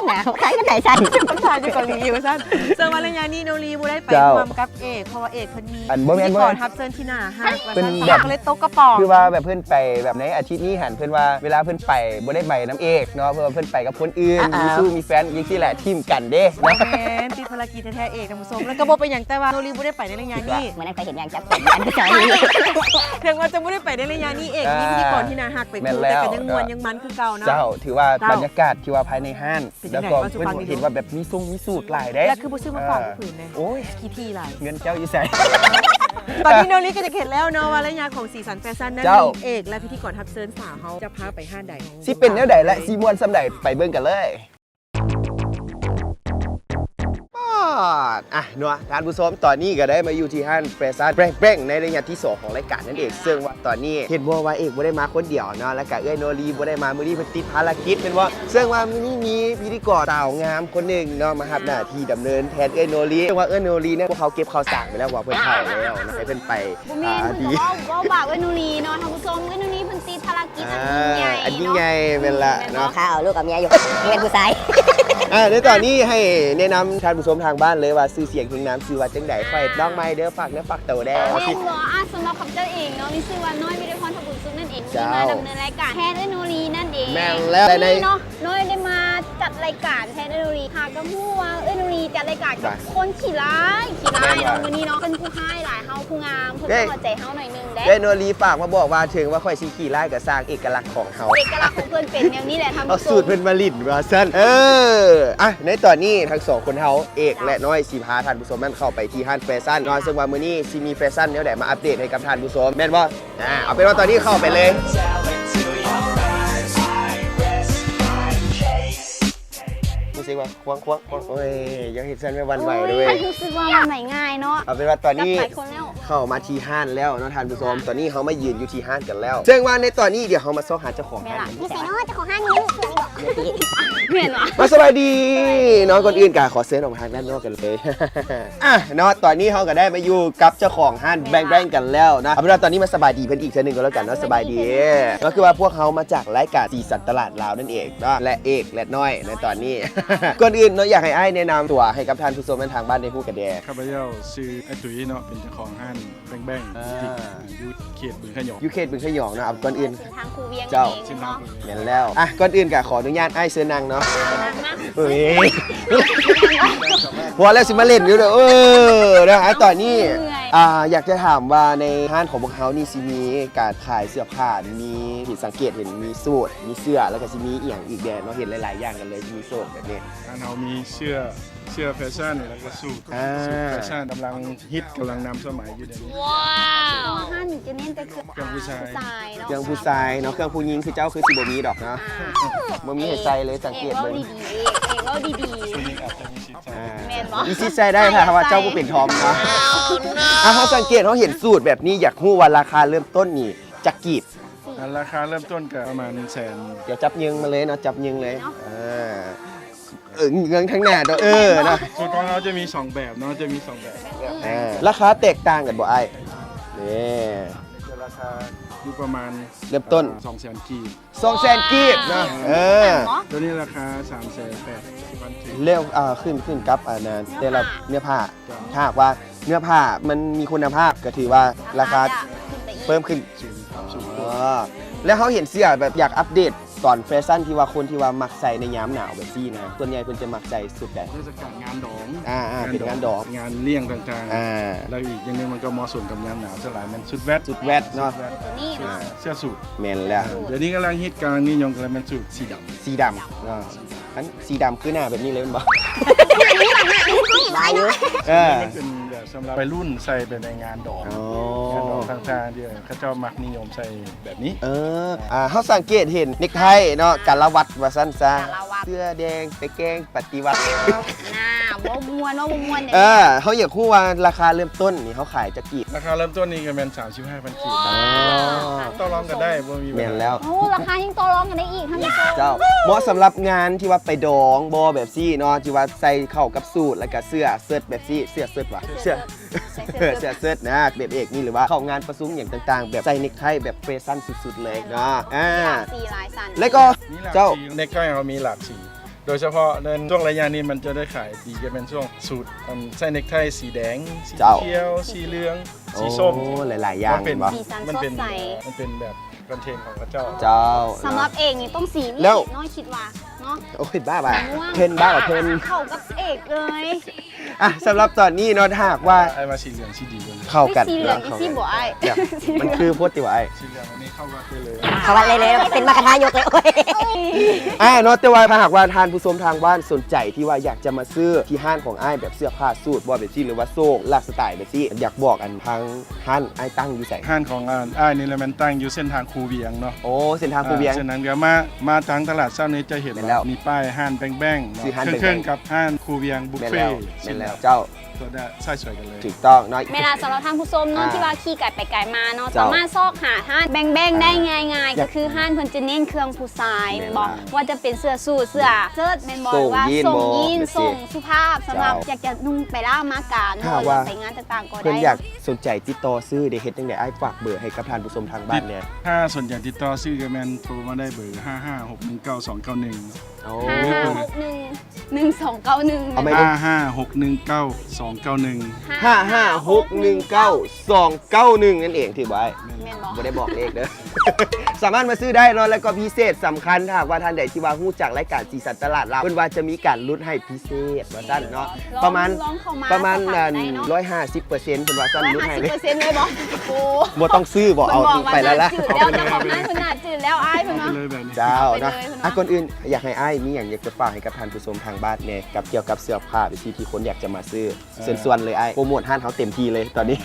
ນະ ຂາຍກັນໄດ້ຊັ້ນ ມັນຂາຍຢູ່ເກົາຫຼີວ່າຊັ້ນ. ເຊິ່ງວ່າໄລຍະນີ້ໂນລີບໍ່ໄດ້ໄປ ເຈົ້າ ຮ່ວມກັບເອກ ເພາະວ່າເອກເພິ່ນມີ ອັນ ບໍ່ແມ່ນ ພິທີກອນ ບໍ່ແມ່ນ ຮັບເຊີນທີ່ໜ້າຮັກ ເພິ່ນວ່າຊັ້ນ ແບບ ກໍເລີຍຕົກກະປ໋ອງ ຄືວ່າແບບເພິ່ນໄປແບບໃນອາທິດນີ້ຫັ້ນ ເພິ່ນວ່າເວລາເພິ່ນໄປບໍ່ໄດ້ໄປນຳເອກເນາະ ເພາະວ່າເພິ່ນໄປກັບຄົນອື່ນ ອ່າໆ ມີຊູ້ມີແຟນຈັ່ງຊີ້ແຫຼະ ຖິ້ມກັນເດ້ ບໍ່ແມ່ນ ຕິດພາລະກິດແທ້ໆ ເອກ ທ່ານຜູ້ຊົມ ແລ້ວກໍບໍ່ເປັນຫຍັງ ແຕ່ວ່າໂນລີບໍ່ໄດ້ໄປໃນໄລຍະນີ້ ມື້ນັ້ນຂ້ອຍເຫັນຍ່າງຈັບ ເຖິງວ່າຈະບໍ່ໄດ້ໄປໃນໄລຍະນີ້ ເອກມີພິທີກອນທີ່ໜ້າຮັກໄປ ແມ່ນແລ້ວ ຄູ່ ແຕ່ກໍຍັງມ່ວນຍັງມັນຄືເກົ່າເນາະ ເຈົ້າ ຖືວ່າບັນຍາກາດທີ່ວ່າພາຍໃນຮ້ານ ເປັນຈັ່ງໃດ ແລ້ວກໍເພິ່ນເຫັນວ່າແບບມີຊົງມີສູດຫຼາຍເດ້ ແລ້ວຄືບໍ່ຊື້ມາຝາກຜູ້ອື່ນແດ່ ໂອ້ຍ ຂີ້ຖີ່ຫຼາຍ ເງິນເຈົ້າຢູ່ໃສ? ຕອນນີ້ໂນລີກໍຢາກເຫັນແລ້ວເນາະວ່າໄລຍະຂອງສີສັນແຟຊັ່ນນັ້ນ ເຈົ້າ ມີເອກ ແລະ ພິທີກອນຮັບເຊີນສາວເຮົາຈະພາໄປຮ້ານໃດ ຊິເປັນແນວໃດ ແລະ ຊິມ່ວນສ່ຳໃດ ໄປເບິ່ງກັນເລີຍ. ອາ ເນາະ ທ່ານຜູ້ຊົມ ຕອນນີ້ກໍໄດ້ມາຢູ່ທີ່ຮ້ານແຟຊັ່ນແບງແບງ ໃນໄລຍະທີສອງຂອງລາຍການນັ້ນເອງ ເຊິ່ງວ່າຕອນນີ້ເຫັນບໍ່ວ່າເອກບໍ່ໄດ້ມາຄົນດຽວເນາະ ແລ້ວກໍເອື້ອຍໂນລີບໍ່ໄດ້ມາ ມື້ນີ້ເພິ່ນຕິດພາລະກິດ ແມ່ນບໍ່? ເຊິ່ງວ່າມື້ນີ້ມີພິທີກອນສາວງາມຄົນໜຶ່ງເນາະ ມາຮັບໜ້າທີ່ດຳເນີນແທນເອື້ອຍໂນລີ ເຊິ່ງວ່າເອື້ອຍໂນລີນີ້ ພວກເຮົາເກັບເຂົ້າສາກໄປແລ້ວ ວ່າເພິ່ນເຖົ້າແລ້ວເນາະ ໃຫ້ເພິ່ນໄປ ບໍ່ແມ່ນ ອ່າ ເພິ່ນກໍເວົ້າ ເວົ້າບາບເອື້ອຍໂນລີເນາະ ທ່ານຜູ້ຊົມ ເອື້ອຍໂນລີເພິ່ນຕິດພາລະກິດອັນຍິ່ງໃຫຍ່ ອ່າ ອັນຍິ່ງໃຫຍ່ ເນາະ ແມ່ນລະເນາະ ຂ້າເອົາລູກເອົາເມຍຢູ່ ເຮັດຜູ້ຊາຍ. ອ່າ ໃນຕອນນີ້ໃຫ້ແນະນຳທ່ານຜູ້ຊົມທາງບ້ານເລີຍວ່າ ຊື່ສຽງຮຽງນາມຊື່ວ່າຈັ່ງໃດ? ຂ້ອຍນ້ອງໃໝ່ເດີ ຝາກເນື້ອຝາກໂຕແດ່. ແມ່ນບໍ່? ອ່າ ສຳລັບຂ້າພະເຈົ້າເອງເນາະ ມີຊື່ວ່າ ນ້ອຍ ວິໄລພອນ ທະບຸນສຸກ ນັ້ນເອງ ເຈົ້າ ມາດຳເນີນລາຍການແທນເອື້ອຍໂນລີນັ້ນເອງ. ແມ່ນແລ້ວ ແລະ ໃນ ນ້ອຍໄດ້ມາຈັດລາຍການແທນເອື້ອຍໂນລີ ຫາກໍຮູ້ວ່າເອື້ອຍໂນລີຈັດລາຍການກັບຄົນຂີ້ຮ້າຍ ຂີ້ຮ້າຍເນາະ ມື້ນີ້ເນາະ ເພິ່ນຜູ້ຮ້າຍຫຼາຍ ເຮົາຜູ້ງາມ ເພິ່ນກໍເອົາໃຈເຮົາໜ້ອຍໜຶ່ງເດ້. ເອື້ອຍໂນລີຝາກມາບອກວ່າ ເຖິງວ່າຂ້ອຍຊິຂີ້ຮ້າຍກໍຊ່າງ ເອກະລັກຂອງເຮົາ ເອກະລັກຂອງເພິ່ນເປັນແນວນີ້ແຫຼະ ທ່ານຜູ້ຊົມ ເອົາສູດເພິ່ນມາຫຼິ້ນວ່າຊັ້ນ. ເອີ ອ່ະ ໃນຕອນນີ້ທັງສອງຄົນເຮົາ ເອກ ເຈົ້າ ແລະ ນ້ອຍ ຊິພາທ່ານຜູ້ຊົມນັ້ນເຂົ້າໄປທີ່ຮ້ານແຟຊັ່ນເນາະ ເຊິ່ງວ່າມື້ນີ້ຊິມີແຟຊັ່ນແນວໃດມາອັບເດດໃຫ້ກັບທ່ານຜູ້ຊົມ ແມ່ນບໍ່? ອ່າ ເອົາເປັນວ່າຕອນນີ້ເຂົ້າໄປເລີຍ. ຮູ້ສຶກວ່າຄວາງໆ ໂອ້ຍ ຢາກເຮັດຊັ້ນແມ່ນຫວັ່ນໄຫວເດ້. ໂອ້ຍ ຮູ້ສຶກວ່າຫວັ່ນໄຫວງ່າຍເນາະ. ເອົາເປັນວ່າຕອນນີ້ເຂົ້າມາທີ່ຮ້ານແລ້ວເນາະທ່ານຜູ້ຊົມ ຕອນນີ້ເຮົາມາຢືນຢູ່ທີ່ຮ້ານກັນແລ້ວ ເຊິ່ງວ່າໃນຕອນນີ້ດຽວເຮົາມາຊອກຫາເຈົ້າຂອງຮ້ານ. ຢູ່ໃສເນາະເຈົ້າຂອງຮ້ານນີ້? ແມ່ນຫວາ? ມາສະບາຍດີເນາະ ກ່ອນອື່ນກໍຂໍເຊີນອອກມາທາງດ້ານນອກກັນເລີຍ. ອ່ະ ເນາະ ຕອນນີ້ເຮົາກໍໄດ້ມາຢູ່ກັບເຈົ້າຂອງຮ້ານແບງແບງກັນແລ້ວເນາະ. ເອົາເປັນວ່າຕອນນີ້ມາສະບາຍດີເພິ່ນອີກເທື່ອໜຶ່ງກໍແລ້ວກັນເນາະ. ສະບາຍດີ ກໍຄືວ່າພວກເຮົາມາຈາກລາຍການສີສັນຕະຫຼາດລາວນັ້ນເອງເນາະ ແລະ ເອກ ແລະ ນ້ອຍ ໃນຕອນນີ້. ກ່ອນອື່ນເນາະ ຢາກໃຫ້ອ້າຍແນະນຳຕົວໃຫ້ກັບທ່ານຜູ້ຊົມທາງບ້ານໄດ້ຮູ້ກັນແດ່. ຂ້າພະເຈົ້າຊື່ອ້າຍຕຸ້ຍເນາະ ເປັນເຈົ້າຂອງຮ້ານ ແບງແບງ ອ່າ ຢູ່ເຂດບຶງຂະຫຍອງ ຢູ່ເຂດບຶງຂະຫຍອງເນາະ. ເອົາ ກ່ອນອື່ນ ເສັ້ນທາງຄູວຽງ ເຈົ້າ ເອງເນາະ. ແມ່ນແລ້ວ. ອ່ະ ກ່ອນອື່ນກໍຂໍອະນຸຍາດອ້າຍເຊີນນັ່ງເນາະ. ເອີຍ ພໍແລ້ວ ຊິມາຫຼິ້ນຢູ່ເດີ. ເອີ ເນາະ ອ່ະ ຕອນນີ້ ອ່າ ຢາກຈະຖາມວ່າໃນຮ້ານຂອງພວກເຮົານີ້ຊິມີການຂາຍເສື້ອຜ້າ ມີ ທີ່ສັງເກດເຫັນມີສູດ ມີເສື້ອ ແລ້ວກໍຊິມີອີ່ຫຍັງອີກແດ່ເນາະ? ເຫັນຫຼາຍໆຢ່າງກັນເລີຍ ຊິມີສູດແບບນີ້. ຮ້ານເຮົາມີເສື້ອ ເສື້ອແຟຊັ່ນ ແລ້ວກໍສູດ ອ່າ ສູດແຟຊັ່ນກຳລັງ ຮິດກຳລັງນຳສະໄໝຢູ່ດຽວນີ້. ວ້າວ ຮ້ານນີ້ຈະເນັ້ນແຕ່ເຄື່ອງ ເຄື່ອງຜູ້ຊາຍ ຜູ້ຊາຍເນາະ. ເຄື່ອງຜູ້ຊາຍເນາະ ເຄື່ອງຜູ້ຍິງຄືເຈົ້າຄືຊິບໍ່ມີດອກເນາະ. ອ້າວ ບໍ່ມີໃຫ້ໃສ່ເລີຍ ສັງເກດເບິ່ງ. ເອກເວົ້າດີໆ ເອກເວົ້າດີໆ ຜູ້ຍິງອາດຈະມີສິດໃສ່. ອ່າ ແມ່ນບໍ່? ມີສິດໃສ່ໄດ້ ຖ້າວ່າເຈົ້າບໍ່ເປັນທອມເນາະ. ອ່າ ເຮົາສັງເກດ ເຮົາເຫັນສູດແບບນີ້ ຢາກຮູ້ວ່າລາຄາເລີ່ມຕົ້ນນີ້ຈັກກີບ? ອ່າ ລາຄາເລີ່ມຕົ້ນກໍປະມານແສນ. ດຽວຈັບຍິງມາເລີຍເນາະ ຈັບຍິງເລີຍ. ເອີ ເອີ ເງືອງທາງໜ້າໂຕ ເອີ ເນາະ. ສູດຂອງເຮົາຈະມີສອງແບບເນາະ ຈະມີສອງແບບ. ເອີ ລາຄາແຕກຕ່າງກັນບໍ່ອ້າຍ? ນີ້ ຈະລາຄາຢູ່ປະມານ ເລີ່ມຕົ້ນ ສອງແສນກີບ. ສອງແສນກີບເນາະ. ເອີ ໂຕນີ້ລາຄາສາມແສນແປດສິບພັນກີບ. ແລ້ວ ອ່າ ຂຶ້ນ ຂຶ້ນກັບ ອ່າ ແຕ່ລະເນື້ອຜ້າ ຖ້າຫາກວ່າເນື້ອຜ້າມັນມີຄຸນນະພາບ ກໍຖືວ່າລາຄາເພີ່ມຂຶ້ນ. ສູງ ສູງ. ອໍ ແລ້ວເຮົາເຫັນເສື້ອແບບ ຢາກອັບເດດຕອນແຟຊັ່ນທີ່ວ່າຄົນທີ່ວ່າມັກໃສ່ໃນຍາມໜາວແບບຊີ້ນະ ສ່ວນໃຫຍ່ເພິ່ນຈະມັກໃສ່ຊຸດໃດ? ເທດສະການງານດອງ. ອ່າໆ ເປັນງານດອງ ງານລ້ຽງຕ່າງໆ. ອ່າ ແລ້ວອີກຢ່າງໜຶ່ງມັນກໍເໝາະສົມກັບຍາມໜາວ ສ່ວນຫຼາຍແມ່ນຊຸດແວັດ. ຊຸດແວັດເນາະ. ເສື້ອສູດ. ແມ່ນແລ້ວ. ດຽວນີ້ກຳລັງຮິດ ກຳລັງນິຍົມ ກຳລັງແມ່ນສູດສີດຳ. ສີດຳເນາະ. ອັນສີດຳຄືໜ້າແບບນີ້ເລີຍແມ່ນບໍ່? ຫຼາຍຢູ່. ເອີ ເປັນແບບສຳລັບໄວລຸ້ນໃສ່ໄປໃນງານດອງ. ອໍ ງານດອງຕ່າງໆ ທີ່ເຂົາເຈົ້າມັກນິຍົມໃສ່ແບບນີ້. ເອີ ອ່າ ເຮົາສັງເກດເຫັນເນັກໄທເນາະ ກາລະວັດວ່າຊັ້ນຊະ. ກາລະວັດ. ເສື້ອແດງໄປແກງປະຕິວັດ. ໜ້າ ບໍ່ມ່ວນ ເວົ້າບໍ່ມ່ວນ. ເອີ ເຮົາຢາກຮູ້ວ່າລາຄາເລີ່ມຕົ້ນນີ້ເຮົາຂາຍຈັກກີບ? ລາຄາເລີ່ມຕົ້ນນີ້ກໍແມ່ນສາມສິບຫ້າພັນກີບ. ອໍ ຕໍ່ລອງກັນໄດ້ ບໍ່ມີບັນຫາ. ແມ່ນແລ້ວ. ໂອ້ ລາຄາຍັງຕໍ່ລອງກັນໄດ້ອີກ ທ່ານຜູ້ຊົມ. ເຈົ້າ ເໝາະສຳລັບງານທີ່ວ່າໄປດອງບໍ່ ແບບຊີ້ເນາະ ທີ່ວ່າໃສ່ເຂົ້າກັບສູດ ແລ້ວກໍເສື້ອ ເຊີດແບບຊີ້ ເສື້ອເຊີດຫວາ ເສື້ອ ເສື້ອເຊີດນະ ແບບເອກນີ້ ຫຼືວ່າເຂົ້າງານປະຊຸມຫຍັງຕ່າງໆ ແບບໃສ່ເນັກໄທແບບແຟຊັ່ນສຸດໆເລີຍເນາະ. ອ່າ ມີຫຼາກສີຫຼາຍສັນ. ແລ້ວກໍ ມີຫຼາກ ເຈົ້າ ສີ ເນັກໄທເຮົາມີຫຼາກສີ. ໂດຍສະເພາະໃນຊ່ວງໄລຍະນີ້ ມັນຈະໄດ້ຂາຍດີ ຈະແມ່ນຊ່ວງສູດ ອັນໃສ່ເນັກໄທສີແດງ ສີ ເຈົ້າ ຂຽວ ສີເຫຼືອງ ໂອ້ ສີສົ້ມ ຫຼາຍໆຢ່າງ ມັນເປັນ ເຫັນບໍ່? ມັນເປັນ ສີສັນສົດໃສ ມັນເປັນແບບ ຄອນເທັນຂອງເຂົາເຈົ້າ ເຈົ້າ ສຳລັບເອກນີ້ຕ້ອງສີນີ້ ແລ້ວ ນ້ອຍຄິດວ່າເນາະ ໂອ້ຍ ບ້າວ່າ ເພິ່ນບ້າວ່າເພິ່ນ ເຂົ້າກັບເອກເລີຍ. ອ່ະ ສຳລັບຕອນນີ້ເນາະ ຖ້າຫາກວ່າ ອ້າຍວ່າສີເຫຼືອງສີດີກວ່າ ເຂົ້າກັນ ເອີ ສີເຫຼືອງ ເນາະ ອີກ ເຂົ້າກັນ ສີບໍ່ອ້າຍ? ດຽວ ມັນຄືໂພດຕິວ່າອ້າຍ ສີເຫຼືອງອັນນີ້ເຂົ້າກັບເລີຍ ເຂົ້າກັບເລີຍ ເປັນມາກະທາຍົກເລີຍ ໂອ້ຍ ອ່າ ເນາະ ແຕ່ວ່າຖ້າຫາກວ່າທ່ານຜູ້ຊົມທາງບ້ານສົນໃຈທີ່ວ່າຢາກຈະມາຊື້ທີ່ຮ້ານຂອງອ້າຍ ແບບເສື້ອຜ້າສູດບໍ່ ແບບຊີ້ ຫຼືວ່າໂສ້ງ ໄລຟ໌ສະໄຕແບບຊີ້ ຢາກບອກອັນທາງ ຮ້ານອ້າຍຕັ້ງຢູ່ໃສ? ຮ້ານຂອງ ອາ ອ້າຍນີ້ລະແມ່ນຕັ້ງຢູ່ເສັ້ນທາງຄູວຽງເນາະ. ໂອ້ ເສັ້ນທາງຄູວຽງ ເສັ້ນທາງຄູວຽງ ມາ ມາທາງຕະຫຼາດເຊົ້ານີ້ຈະເຫັນວ່າມີປ້າຍຮ້ານແບງໆເນາະ ແມ່ນແລ້ວ ເຄິ່ງໆກັບຮ້ານຄູວຽງບຸບເຟ ແມ່ນແລ້ວ ແມ່ນແລ້ວ ເຈົ້າ ຕົວດະ ຊ້າຍສວຍກັນເລີຍ ຖືກຕ້ອງເນາະ. ແມ່ນລະ ສຳລັບທ່ານຜູ້ຊົມເນາະ ອ່າ ທີ່ວ່າຂີ່ໄກໄປໄກມາເນາະ ເຈົ້າ ສາມາດຊອກຫາຮ້ານແບງໆໄດ້ງ່າຍໆ ກໍຄືຮ້ານເພິ່ນຈະເນັ້ນເຄື່ອງຜູ້ຊາຍ ແມ່ນບໍ່ ວ່າຈະເປັນເສື້ອສູດ ເສື້ອເຊີດ ແມ່ນບໍ່ ຫຼືວ່າ ໂສ້ງ ໂສ້ງ ແບບຊີ້ ໂສ້ງສຸພາບ ສຳລັບ ເຈົ້າ ຢາກຈະນຸ່ງໄປລ້າມາການ ຖ້າຫາກວ່າ ຫຼືວ່າໄປງານຕ່າງໆກໍໄດ້ ເພິ່ນຢາກ ສົນໃຈຕິດຕໍ່ຊື້ເດ ເຮັດຈັ່ງໃດອ້າຍ ຝາກເບີໃຫ້ກັບທ່ານຜູ້ຊົມທາງບ້ານແດ່. ຖ້າສົນໃຈຕິດຕໍ່ຊື້ກໍແມ່ນໂທມາໄດ້ເບີ ຫ້າຫ້າຫົກໜຶ່ງເກົ້າສອງເກົ້າໜຶ່ງ ໂອ້ ຫ້າຫ້າຫົກໜຶ່ງ ໜຶ່ງສອງເກົ້າໜຶ່ງ ເອົາໃໝ່ເດີ ຫ້າຫ້າຫົກໜຶ່ງເກົ້າສອງເກົ້າໜຶ່ງ ຫ້າຫ້າຫົກໜຶ່ງເກົ້າສອງເກົ້າໜຶ່ງ ນັ້ນເອງ ຖືກບໍ່ອ້າຍ? ແມ່ນບໍ່? ບໍ່ໄດ້ບອກເລກເດີ ສາມາດມາຊື້ໄດ້ເນາະ ແລ້ວກໍພິເສດສຳຄັນ ຖ້າຫາກວ່າທ່ານໃດທີ່ວ່າຮູ້ຈັກລາຍການສີສັນຕະຫຼາດລາວ ເພິ່ນວ່າຈະມີການຫຼຸດໃຫ້ພິ ເສດວ່າຊັ້ນເນາະ ລອງ ປະມານ ລອງເຂົ້າມາ ປະມານ ສອບຖາມໄດ້ເນາະ ຮ້ອຍຫ້າສິບເປີເຊັນ ເພິ່ນວ່າຊັ້ນ ຫຼຸດໃຫ້ເລີຍ ຮ້ອຍຫ້າສິບເປີເຊັນເລີຍບໍ່? ໂອ້ ບໍ່ຕ້ອງຊື້ບໍ່ ເອົາໄປແລ້ວລະ ເອົາໄປເລີຍ ເອົາໄປເລີຍ ເພິ່ນໜ້າຈືດແລ້ວອ້າຍເພິ່ນວ່າ ເອົາໄປເລີຍແບບນີ້ ເຈົ້າເນາະ ເອົາໄປເລີຍເພິ່ນວ່າ ອ່ະ ກ່ອນອື່ນຢາກໃຫ້ອ້າຍມີຫຍັງຢາກຈະຝາກໃຫ້ກັບທ່ານຜູ້ຊົມທາງບ້ານແດ່ ກັບ ກ່ຽວກັບເສື້ອຜ້າ ທີ່ ທີ່ຄົນຢາກຈະມາຊື້ ເຊີນຊວນເລີຍອ້າຍ ໂປຣໂມດຮ້ານເຮົາເຕັມທີ່ເລີຍຕອນນີ້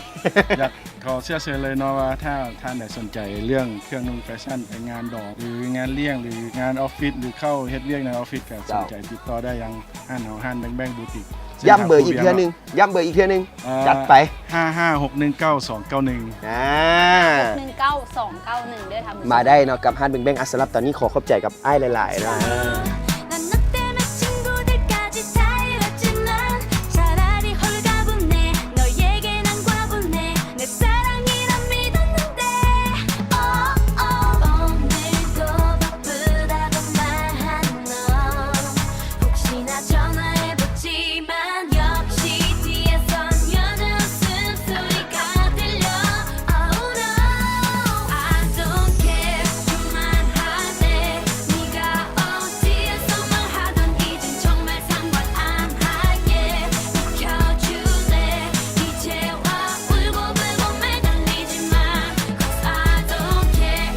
ຢາກ ຂໍເຊື້ອເຊີນເລີຍເນາະວ່າ ຖ້າທ່ານໃດສົນໃຈເລື່ອງເຄື່ອງນຸ່ງແຟຊັ່ນໄປງານດອງ ຫຼືງານລ້ຽງ ຫຼືງານອອບຟິດ ຫຼືເຂົ້າເຮັດວຽກໃນອອບຟິດ ກໍ ເຈົ້າ ສົນໃຈຕິດຕໍ່ໄດ້ທາງຮ້ານເຮົາ ຮ້ານແບງແບງບູຕິກ ຢ້ຳເບີອີກເທື່ອໜຶ່ງ ເສັ້ນທາງຄູວຽງເນາະ ຢ້ຳເບີອີກເທື່ອໜຶ່ງ ເອີ ຈັດໄປ ຫ້າຫ້າຫົກໜຶ່ງເກົ້າສອງເກົ້າໜຶ່ງ ອ່າ ຫົກໜຶ່ງເກົ້າສອງເກົ້າໜຶ່ງ ເດີທ່ານຜູ້ຊົມ ມາໄດ້ເນາະ ກັບຮ້ານແບງແບງ ອ່ະ ສຳລັບຕອນນີ້ຂໍຂອບໃຈກັບອ້າຍຫຼາຍໆເນາະ 아. 난 너 때문에 친구들까지 다 잃었지만 차라리 홀가분해 너에게 난 과분해 내 사랑이란 믿었는데 oh, oh. 오늘도 바쁘다고 말하는 너 혹시나 전화해봤지만 역시 뒤에선 여자 웃음소리가 들려 Oh no, I don't care 그만할래 네가 어디에서 말하던 이젠 정말 상관 안 할게 지켜줄래 이제와 울고불고 매달리지 마 Cause I don't care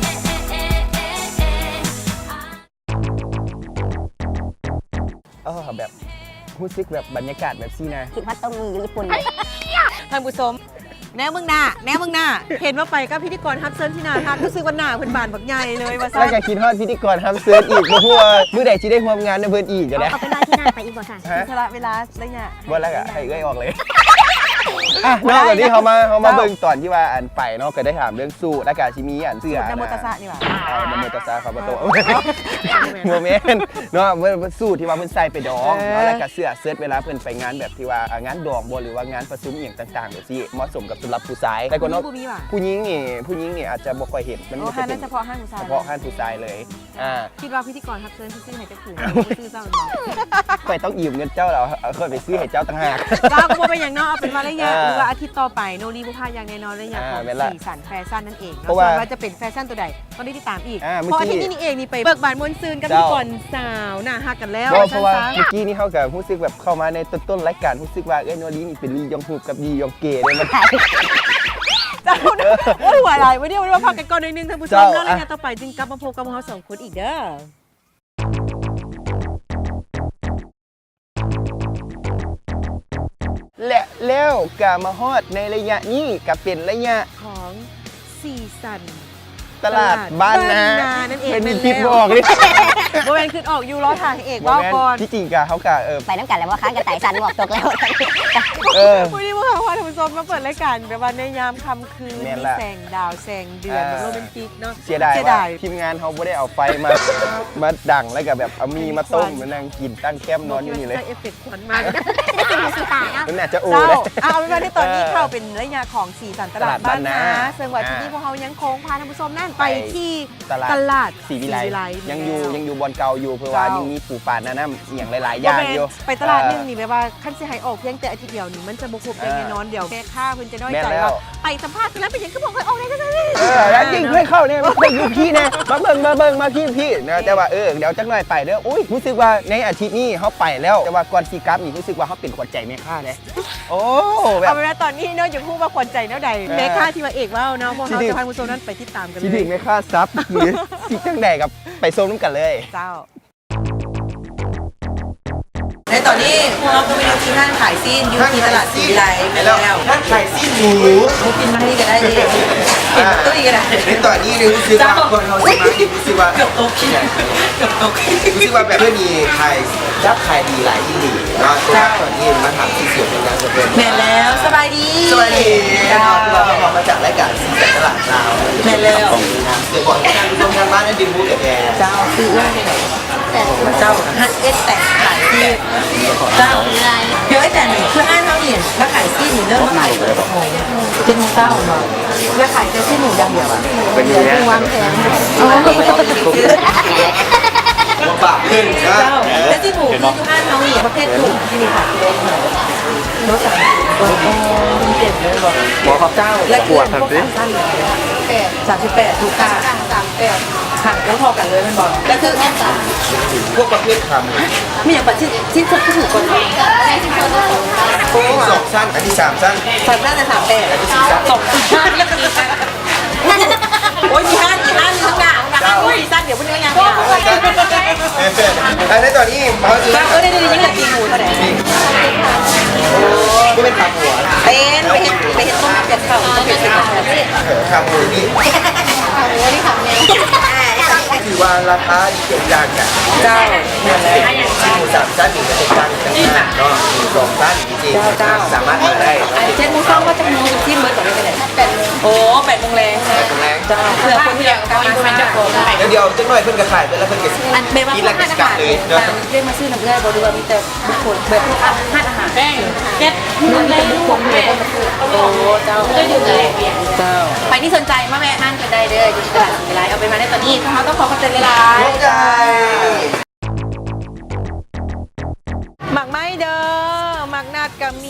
ເອີ ແບບ ຮູ້ສຶກແບບບັນຍາກາດແບບຊີ້ນະ ຄິດຮອດໂຕມີຢູ່ຍີ່ປຸ່ນ ທ່ານຜູ້ຊົມ ແນມເບິ່ງໜ້າ ແນມເບິ່ງໜ້າ ເຫັນວ່າໄປກັບພິທີກອນຮັບເຊີນທີ່ໜ້າຮັກ ຮູ້ສຶກວ່າໜ້າເພິ່ນບານບັກໃຫຍ່ເລີຍວ່າຊັ້ນ ແລ້ວກໍຄິດຮອດພິທີກອນຮັບເຊີນອີກ ບໍ່ຮູ້ວ່າມື້ໃດຊິໄດ້ຮ່ວມງານນຳເພິ່ນອີກກໍໄດ້ ເອົາ ເອົາເປັນວ່າທີ່ໜ້າໄປອີກບໍ່ຊະ ຮະ ອິດສະຫຼະເວລາໄລຍະ ບໍ່ແລ້ວກໍໃຫ້ເອື້ອຍອອກເລີຍ ອ່ະ ເນາະ ຕອນນີ້ເຮົາມາ ເຮົາມາເບິ່ງຕອນທີ່ວ່າອັນໄປເນາະ ກໍໄດ້ຖາມເລື່ອງສູດ ແລ້ວກໍຊິມີອັນເສື້ອ ສູດນະໂມຕັດສະນີ້ຫວາ ເອີ ນະໂມຕັດສະ ຂ້າພະເຈົ້າ ບໍ່ແມ່ນເນາະ ສູດທີ່ວ່າເພິ່ນໃສ່ໄປດອງເນາະ ເອີ ແລ້ວກໍເສື້ອເຊີດເວລາເພິ່ນໄປງານແບບທີ່ວ່າ ອ່າ ງານດອງບໍ່ ຫຼືວ່າງານປະຊຸມອີ່ຫຍັງຕ່າງໆ ແບບຊີ້ ເໝາະສົມກັບສຳລັບຜູ້ຊາຍ ແຕ່ກໍ ຜູ້ຍິງບໍ່ມີຫວາ ຜູ້ຍິງນີ້ ຜູ້ຍິງນີ້ອາດຈະບໍ່ຄ່ອຍເຫັນ ມັນ ອໍ ຈະເປັນ ແມ່ນສະເພາະຮ້ານຜູ້ຊາຍ ສະເພາະຮ້ານຜູ້ຊາຍເລີຍ ອ່າ ຄິດວ່າພິທີກອນຮັບເຊີນຊິຊື້ໃຫ້ຈັກຜູ ບໍ່ຊື້ເຈົ້າແມ່ນບໍ່? ຂ້ອຍຕ້ອງຢືມເງິນເຈົ້າແລ້ວ ຂ້ອຍໄປຊື້ໃຫ້ເຈົ້າຕ່າງຫາກ ເຈົ້າກໍບໍ່ເປັນຫຍັງເນາະ ເອົາເປັນວ່າໄລຍະ ອ່າ ຫຼືວ່າອາທິດຕໍ່ໄປ ໂນລີບໍ່ພາດຢ່າງແນ່ນອນ ໄລຍະ ອ່າ ຂອງ ແມ່ນລະ ສີສັນແຟຊັ່ນນັ້ນເອງເນາະ ເພາະວ່າ ສ່ວນວ່າຈະເປັນແຟຊັ່ນຕົວໃດ ຕ້ອງໄດ້ຕິດຕາມອີກ ອ່າ ເພາະອາທິດນີ້ນີ້ເອງນີ້ໄປເບີກບານມ່ວນຊື່ນກັບ ເຈົ້າ ພິທີກອນສາວໜ້າຮັກກັນແລ້ວ ບໍ່ ເພາະວ່າເມື່ອກີ້ນີ້ເຮົາກໍຮູ້ສຶກແບບເຂົ້າມາໃນຕົ້ນໆລາຍການ ຮູ້ສຶກວ່າເອື້ອຍໂນລີນີ້ເປັນລີຢອງຮຸກກັບລີຢອງເກເດ້ ເຈົ້າ ໂອ້ຍ ຫົວຫຼາຍ ມື້ນີ້ເຮົາມາພັກກັນກ່ອນໜ້ອຍໜຶ່ງ ທ່ານຜູ້ຊົມ ເຈົ້າ ເນາະ ແລະ ອ່ະ ໃນຕອນຕໍ່ໄປຈຶ່ງກັບມາພົບກັບພວກເຮົາສອງຄົນອີກເດີ້. ແລະແລ້ວກະມາຮອດໃນໄລຍະນີ້ ກະເປັນໄລຍະຂອງສີສັນຕະຫຼາດບ້ານນາ ຕະຫຼາດບ້ານນານັ້ນເອງ ເພິ່ນຄິດບໍ່ອອກເລີຍ ບໍ່ແມ່ນຄິດອອກຢູ່ ລໍຖ້າເອກເວົ້າກ່ອນ ທີ່ຈິງກະເຮົາກະ ເອີ ໄປນຳກັນແລ້ວບໍ່ ຄ້າງກະໄຕສັ່ນ ໝວກຕົກແລ້ວ ເອີ ມື້ນີ້ພວກເຮົາພາທ່ານຜູ້ຊົມມາເປີດລາຍການແບບວ່າໃນຍາມຄ່ຳຄືນ ແມ່ນລະ ມີແສງດາວແສງເດືອນ ອ່າ ແບບໂຣແມນຕິກເນາະ. ເສຍດາຍ ເສຍດາຍວ່າທີມງານເຮົາບໍ່ໄດ້ເອົາໄຟມາ ມາດັງ ແລ້ວກໍແບບເອົາໝີ່ມາຕົ້ມ ມານັ່ງກິນຕັ້ງແຄ້ມນອນຢູ່ນີ້ເລີຍ. ເຈົ້າເອຟເຟກ ມັນມາ ມັນໜ້າຈະໂອເດ້. ເຈົ້າ ເອົາເປັນວ່າໃນຕອນນີ້ເຂົ້າເປັນໄລຍະຂອງສີສັນຕະຫຼາດບ້ານນາ ເຊິ່ງວ່າທີ່ນີ້ພວກເຮົາຍັງຄົງພາທ່ານຜູ້ຊົມນັ້ນໄປທີ່ຕະຫຼາດ ຕະຫຼາດສີວິໄລ ສີວິໄລ ຍັງຢູ່ ຍັງຢູ່ບ່ອນເກົ່າຢູ່ ເພາະວ່າຍັງມີປູປາໜ້ານ້ຳອີ່ຫຍັງຫຼາຍໆຢ່າງຢູ່. ໄປຕະຫຼາດໜຶ່ງນີ້ແບບວ່າຄັນຊິໃຫ້ອອກພຽງແຕ່ອາທິດດຽວນີ້ມັນຈະບໍ່ຄົບຢ່າງແນ່ນອນ. ດຽວແມ່ຄ້າເພິ່ນຈະນ້ອຍໃຈວ່າ ໄປສຳພາດເພິ່ນແລ້ວເປັນຫຍັງຄືບໍ່ຄ່ອຍອອກແດ່ ເອີ ແລ້ວຈິງໃຫ້ເຂົ້າແດ່ ມາເບິ່ງຢູ່ພີ້ແດ່ ມາເບິ່ງ ມາເບິ່ງ ມາພີ້ ພີ້ນະ. ແຕ່ວ່າ ເອີ ດຽວຈັກໜ້ອຍໄປເດີ. ໂອ້ຍ ຮູ້ສຶກວ່າໃນອາທິດນີ້ເຮົາໄປແລ້ວ ແຕ່ວ່າກ່ອນຊິກັບນີ້ຮູ້ສຶກວ່າເຮົາເປັນຂວັນໃຈແມ່ຄ້າເດ້. ໂອ້ ແບບ ເອົາເປັນວ່າຕອນນີ້ເນາະ ຢາກຮູ້ວ່າຂວັນໃຈແນວໃດ ເອີ ແມ່ຄ້າທີ່ວ່າເອກເວົ້າເນາະ ພວກເຮົາຈະພາທ່ານຜູ້ຊົມນັ້ນໄປຕິດຕາມກັນເລີຍ ຊິຖືກແມ່ຄ້າສັບ ຫຼືຊິຈັ່ງໃດ ກັບໄປຊົມນຳກັນເລີຍ. ເຈົ້າ ໃນຕອນນີ້ພວກເຮົາກໍມາຢູ່ທີ່ຮ້ານຂາຍຊີ້ນ ຢູ່ທີ່ຕະຫຼາດສີວິໄລແມ່ນແລ້ວ. ຮ້ານຂາຍຊີ້ນໝູ ໝູປີ້ນໄມ້ກໍໄດ້ເດ້ ປີ້ນຕຸ້ຍກໍໄດ້. ໃນຕອນນີ້ຮູ້ສຶກວ່າກ່ອນເຮົາຊິມາ ຮູ້ສຶກວ່າເກືອບຕົກ ເກືອບຕົກ ຮູ້ສຶກວ່າແບບເພິ່ນນີ້ຂາຍ ຈັບຂາຍດີຫຼາຍອີ່ຫຼີເນາະ. ເຈົ້າ ແຕ່ວ່າຕອນນີ້ມາຖາມຊື່ສຽງເພິ່ນນະ ເພິ່ນ ແມ່ນແລ້ວ ສະບາຍດີ ສະບາຍດີ. ເຈົ້າ ເຮົາມາຈາກລາຍການສີສັນຕະຫຼາດລາວ. ແມ່ນແລ້ວ ດຽວບອກທ່ານຜູ້ຊົມທາງບ້ານໄດ້ຮູ້ກັນແດ່. ເຈົ້າ ຊື່ເອື້ອຍ ເຈົ້າ ຮັກເອັດແຕກຂາຍທີ່ ເຈົ້າ ດຽວເອື້ອຍແຕກນີ້ຄືຮ້ານເຮົານີ້ມາຂາຍຊີ້ນນີ້ເລີ່ມມາຂາຍ ເຈັດໂມງເຊົ້າເນາະ ແລ້ວຂາຍແຕ່ຊີ້ນໝູຢ່າງດຽວ ເປັນຫຍັງ ວາງແຜນ ບໍ່ບາບຂຶ້ນນະ. ເຈົ້າ ແຕ່ຊີ້ນໝູຢູ່ຮ້ານເຮົານີ້ປະເພດຖືກທີ່ນີ້ຄ່ະ ໂລສາມສິບ ໂລສາມສິບ ບໍ່ ເຈົ້າ ແລ້ວເຄື່ອງພວກສາມຊັ້ນ ສາມສິບແປດ ຖືກຄ່ະ ສາມສິບແປດ ຄ່ະ ລະພໍ້ກັນເລີຍແມ່ນບໍ່? ແລ້ວຄືພວກປະເພດຄຳ ມີຫຍັງປະ ຊິ ຊິ ຊິຖືກກ່ອນ ໂອ້ ສອງຊັ້ນ ອັນນີ້ສາມຊັ້ນ ສາມຊັ້ນ ແລະ ສາມແປດ ອັນນີ້ສີ່ຊັ້ນ ສອງຊັ້ນ ໂອ້ຍ ອີ່ຫ້ານ ອີ່ຫ້ານ ຂ້າງໜ້າ ຂ້າງໜ້າ ເຈົ້າ ໂອ້ຍ ຊັ້ນ ດຽວເພິ່ນເອີ້ນຫຍັງ ເຈົ້າ ອັນໃນຕອນນີ້ເຮົາຊິ ເຈົ້າ ເອີ ໄດ້ ໄດ້ຍິນແລ້ວ ປີກໝູເທົ່າໃດ? ບໍ່ແມ່ນຂາໝູ ເປັນ ໄປເຮັດ ໄປເຮັດຕົ້ມເປັດເຂົ້າ ຕົ້ມເປັດເຂົ້າ ເອີ ຂາໝູນີ້ ຂາໝູນີ້ຂາແມວ ຖືວ່າລາຄາ ແຕກຕ່າງກັນ ເຈົ້າ ແມ່ນແລ້ວ ຊີ້ນໝູສາມຊັ້ນນີ້ກໍແຕກຕ່າງກັນເນາະ ໝູສອງຊັ້ນນີ້ ເຈົ້າ ເຈົ້າ ສາມາດມາໄດ້ເນາະ ອັນເຈັດໂມງເຊົ້າມາຈັກໂມງ ຊີ້ນເບິດບໍ່ໄດ້ໄປໃດ? ແປດໂມງ ໂອ້ ແປດໂມງແລງ ແປດໂມງແລງ ເຈົ້າ ເພື່ອຄົນທີ່ຢາກເຂົ້າມາ ເຈົ້າຂອງ ແລ້ວດຽວຈັກໜ້ອຍເພິ່ນກໍຂາຍເບິດ ແລ້ວເພິ່ນກໍ ອັນແບບວ່າເຂົາຂາຍອາຫານ ເລີຍມາຊື້ນຳເອື້ອຍບໍ່ ຫຼືວ່າມີແຕ່ບຸກຄົນ ແບບຮ້ານອາຫານ ແປ້ງ ເຈັດ ມີແຕ່ບຸກຄົນ ໂອ້ ເຈົ້າ ເຈົ້າ ໃຜທີ່ສົນໃຈມາແວະຮ້ານເພິ່ນໄດ້ເດີ ຢູ່ທີ່ຕະຫຼາດສີວິໄລ. ເອົາເປັນວ່າໃນຕອນນີ້ພວກເຮົາຕ້ອງຂໍຂອບໃຈຫຼາຍໆ ຂອບໃຈ ໝາກໄມ້ເດີ ໝາກນັດກໍມີ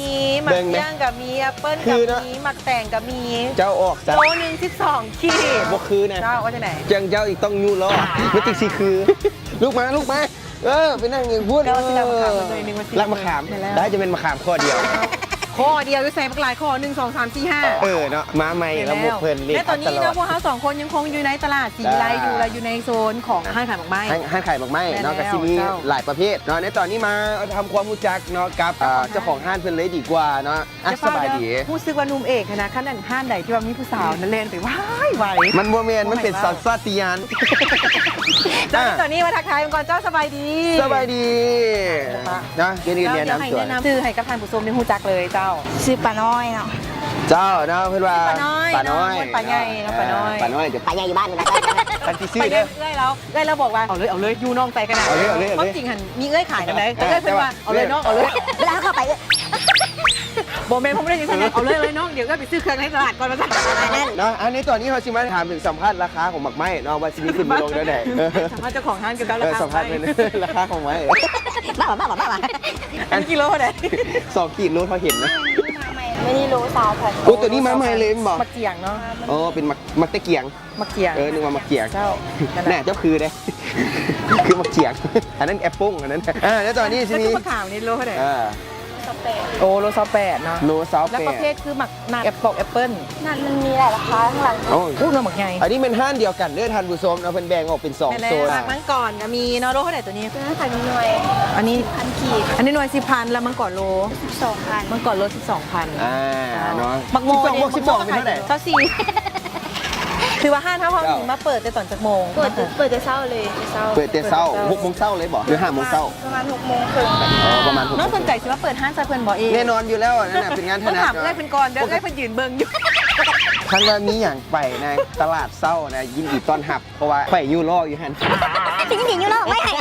ໝາກກ້ຽງກໍມີ ແອັບເປິ້ນກໍມີ ໝາກແຕງກໍມີ ເຈົ້າອອກຊະ ໂລໜຶ່ງສິບສອງຂີດ ບໍ່ຄືນະ ເຈົ້າວ່າຈັ່ງໃດ ຈັ່ງເຈົ້າອີກຕ້ອງຢູ່ລອດ ມັນຈຶ່ງຊິຄື ລຸກມາ ລຸກມາ ເອີ ໄປນັ່ງຢູ່ພຸ້ນ ເຈົ້າວ່າຊິລັກມະຂາມ ເອີ ລັກມະຂາມ ແມ່ນແລ້ວ ໄດ້ຈະແມ່ນມະຂາມຂໍ້ດຽວ ຂໍ້ດຽວຢູ່ໃສ ບັກຫຼາຍຂໍ້ ໜຶ່ງ ສອງ ສາມ ສີ່ ຫ້າ ເອີ ເນາະ ມາໃໝ່ ແລ້ວໝົກເພິ່ນເລດ ແລ້ວຕອນນີ້ເນາະ ພວກເຮົາສອງຄົນຍັງຄົງຢູ່ໃນຕະຫຼາດສີວິໄລຢູ່ ແລະ ຢູ່ໃນໂຊນຂອງຮ້ານຂາຍໝາກໄມ້ ຮ້ານຂາຍໝາກໄມ້ເນາະ ແມ່ນແລ້ວ ກໍຊິມີ ເຈົ້າ ຫຼາຍປະເພດເນາະ ໃນຕອນນີ້ມາທຳຄວາມຮູ້ຈັກເນາະ ກັບ ເອີ ເຈົ້າຂອງຮ້ານເພິ່ນເລີຍດີກວ່າເນາະ. ອ່ະ ຈະຟ້າວເດີ ສະບາຍດີ ຮູ້ສຶກວ່າໜຸ່ມເອກຫັ້ນນະ ຄັນອັນຮ້ານໃດທີ່ວ່າມີຜູ້ສາວນັ້ນແລ່ນໄປ ວ້າຍ ໄວ ມັນບໍ່ແມ່ນ ມັນເປັນສັນຊາດຕະຍານ ເຈົ້າ ອ່າ ຕອນນີ້ມາທັກທາຍເພິ່ນກ່ອນ ເຈົ້າ ສະບາຍດີ ສະບາຍດີ ເນາະ ດຽວນີ້ແນະນຳ ດຽວໃຫ້ແນະນຳຊື່ໃຫ້ກັບທ່ານຜູ້ຊົມໄດ້ຮູ້ຈັກເລີຍ ເຈົ້າ ຊື່ປ້ານ້ອຍເນາະ ເຈົ້າ ເນາະ ເພິ່ນວ່າ ຊື່ປ້ານ້ອຍ ປ້ານ້ອຍ ເນາະ ຄົນປ້າໃຫຍ່ເນາະ ປ້ານ້ອຍ ປ້ານ້ອຍ ປ້າໃຫຍ່ຢູ່ບ້ານພຸ້ນນະ ຄັນຊິຊື້ເດີ ເອື້ອຍລາວ ເອື້ອຍລາວບອກວ່າ ເອົາເລີຍ ເອົາເລີຍ ຢູ່ນ້ອງໃຈຂະໜາດ ເອົາເລີຍ ເອົາເລີຍ ຄວາມຈິງຫັ້ນ ມີເອື້ອຍຂາຍນຳໃດ ເອີ ແຕ່ເອື້ອຍເພິ່ນວ່າ ເອົາເລີຍນ້ອງ ເອົາເລີຍ ເວລາເຮົາເຂົ້າໄປ ບໍ່ແມ່ນ ເພິ່ນບໍ່ໄດ້ຈັ່ງຊັ້ນ ເອົາເລີຍ ເອົາເລີຍນ້ອງ ດຽວເອື້ອຍໄປຊື້ເຄື່ອງໃນຕະຫຼາດກ່ອນ ວ່າຊັ້ນ ເນາະ ອັນນີ້ຕອນນີ້ເຮົາຊິມາຖາມເຖິງສຳພາດລາຄາຂອງໝາກໄມ້ເນາະ ວ່າຊິມີຂຶ້ນມີລົງແນວໃດ ເອີ ສຳພາດເຈົ້າຂອງຮ້ານກ່ຽວກັບລາຄາ ເອີ ສຳພາດເພິ່ນ ລາຄາຂອງໄມ້ ມາວ່າ ມາວ່າ ມາວ່າ ອັນນີ້ກິໂລເທົ່າໃດ? ສອງຂີດ ໂລເທົ່າເຫັນນະ ມື້ນີ້ໂລຊາວພັນ ໂອ້ ໂຕນີ້ມາໃໝ່ເລີຍແມ່ນບໍ່? ໝາກຈຽງເນາະ ອໍ ເປັນໝາກ ໝາກຕະກຽງ ໝາກຈຽງ ເອີ ນຶກວ່າໝາກຈຽງ ເຈົ້າ ແນ່ ເຈົ້າຄືເດ້ ຄືໝາກຈຽງ ອັນນັ້ນແອັບໂປ່ງ ອັນນັ້ນ ອ່າ ແລ້ວຕອນນີ້ຊິມີ ແລ້ວຄືໝາກຂາມນີ້ໂລເທົ່າໃດ? ອ່າ ໂອ້ ໂລຊາວແປດເນາະ ໂລຊາວແປດ ແລ້ວປະເພດຄືໝາກນັດ ແອັບປອກ ແອັບເປິ້ນ ນັດມັນມີຫຼາຍລາຄາ ຂ້າງຫຼັງ ໂອ້ ໂອ້ ໝາກໃຫຍ່ ອັນນີ້ແມ່ນຮ້ານດຽວກັນເດີທ່ານຜູ້ຊົມເນາະ ເພິ່ນແບ່ງອອກເປັນສອງໂຊນ ໝາກມັງກອນກໍມີເນາະ ໂລເທົ່າໃດໂຕນີ້? ໂຕນັ້ນຂາຍເປັນໜ່ວຍ ອັນນີ້ ສິບພັນກີບ ອັນນີ້ໜ່ວຍສິບພັນ ແລ້ວມັງກອນໂລ ສິບສອງພັນ ມັງກອນໂລສິບສອງພັນ ອ່າ ເນາະ ໝາກໂມ ສິບສອງບວກສິບສອງເປັນເທົ່າໃດ? ຊາວສີ່ ຖືວ່າຮ້ານເຮົາ ເຮົາ ເຈົ້າ ນີ້ມາເປີດແຕ່ຕອນຈັກໂມງ? ເປີດ ເປີດແຕ່ເຊົ້າເລີຍ ເຊົ້າ. ເປີດແຕ່ເຊົ້າ ເປີດແຕ່ເຊົ້າ ຫົກໂມງເຊົ້າເລີຍບໍ່ ຫຼື ຫ້າໂມງເຊົ້າ? ປະມານຫົກໂມງເຄິ່ງ. ອໍ ປະມານຫົກໂມງ. ນ້ອງສົນໃຈຊິມາເປີດຮ້ານໃສ່ເພິ່ນບໍ່ເອ? ແນ່ນອນຢູ່ແລ້ວ ອັນນັ້ນນະເປັນງານຖະໜັດ. ຕ້ອງຖາມເອື້ອຍເພິ່ນກ່ອນເດີ ເອື້ອຍເພິ່ນຢືນເບິ່ງຢູ່. ຄັນວ່າມີຫຍັງໄປໃນຕະຫຼາດເຊົ້ານະ ຍິນດີຕ້ອນຮັບ ເພາະວ່າຂ້ອຍຢູ່ລໍຢູ່ຫັ້ນ. ຊິຍິນດີຢູ່ລໍໄວ້ໃຫ້.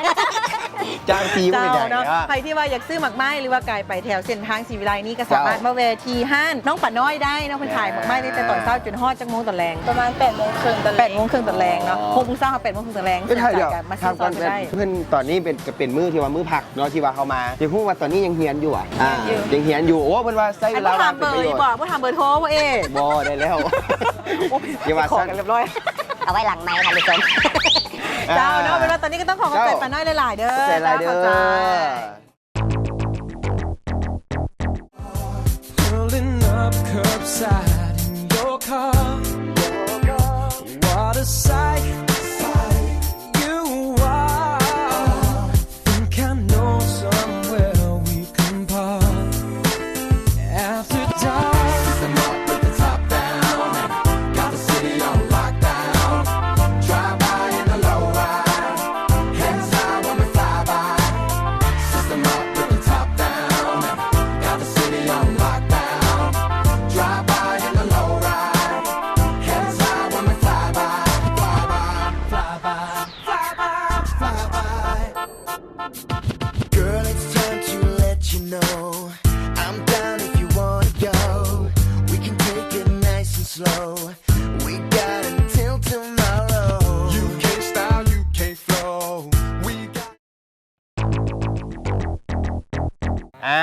ຈ້າງຟຣີບໍ່ເປັນຫຍັງເນາະ. ໃຜທີ່ວ່າຢາກຊື້ໝາກໄມ້ ຫຼືວ່າກາຍໄປແຖວເສັ້ນທາງສີວິໄລນີ້ ກໍສາມາດມາແວ່ທີ່ຮ້ານນ້ອງປານ້ອຍໄດ້ເນາະ. ເພິ່ນຂາຍໝາກໄມ້ຕັ້ງແຕ່ຕອນເຊົ້າຈົນຮອດຈັກໂມງຕອນແລງ? ປະມານແປດໂມງເຄິ່ງຕອນແລງ. ແປດໂມງເຄິ່ງຕອນແລງເນາະ. ຫົກໂມງເຊົ້າຫາແປດໂມງເຄິ່ງຕອນແລງ. ເອີ ສນໃຈກໍມາຊື້ເຂົ້າໄປໄດ້. ເພິ່ນຕອນນີ້ເປັນ ກໍເປັນມື້ທີ່ວ່າມື້ພັກເນາະ ທີ່ວ່າເຮົາມາ. ຢາກຮູ້ວ່າຕອນນີ້ຍັງຮຽນຢູ່ຫວາ? ອ່າ ຍັງຮຽນຢູ່. ໂອ້ ເພິ່ນວ່າໃຊ້ເວລາວ່າງເປັນປະໂຫຍດ. ບໍ່ຖາມເບີ ບໍ່ຖາມເບີໂທບໍ່ເອ? ບໍ່ ໄດ້ແລ້ວ. ໂອ້ຍ ຢ່າວ່າຊັ້ນ ເອົາໄວ້ຫຼັງໄມค์ທ່ານຜູ້ຊົມ. ເຈົ້າເນາະ ເປັນວ່າຕອນນີ້ກໍຕ້ອງຂໍຂອບໃຈປານ້ອຍຫຼາຍໆເດີ. ຂອບໃຈຫຼາຍເດີ. Pulling up curbside in your car. What a sight you are. Think I know somewhere we can park. After dark. System up with the top down. Got the city on lockdown. Drive by in the low ride. Hands high when we fly by. System up with the top down. Got the city on lockdown. Drive by in the low ride. Hands high when we fly by. Fly by, fly by, fly by, fly by. Girl, it's time to let you know I'm down if you wanna go. We can take it nice and slow. We got until tomorrow. You can't style, you can't flow. We got ອ່າ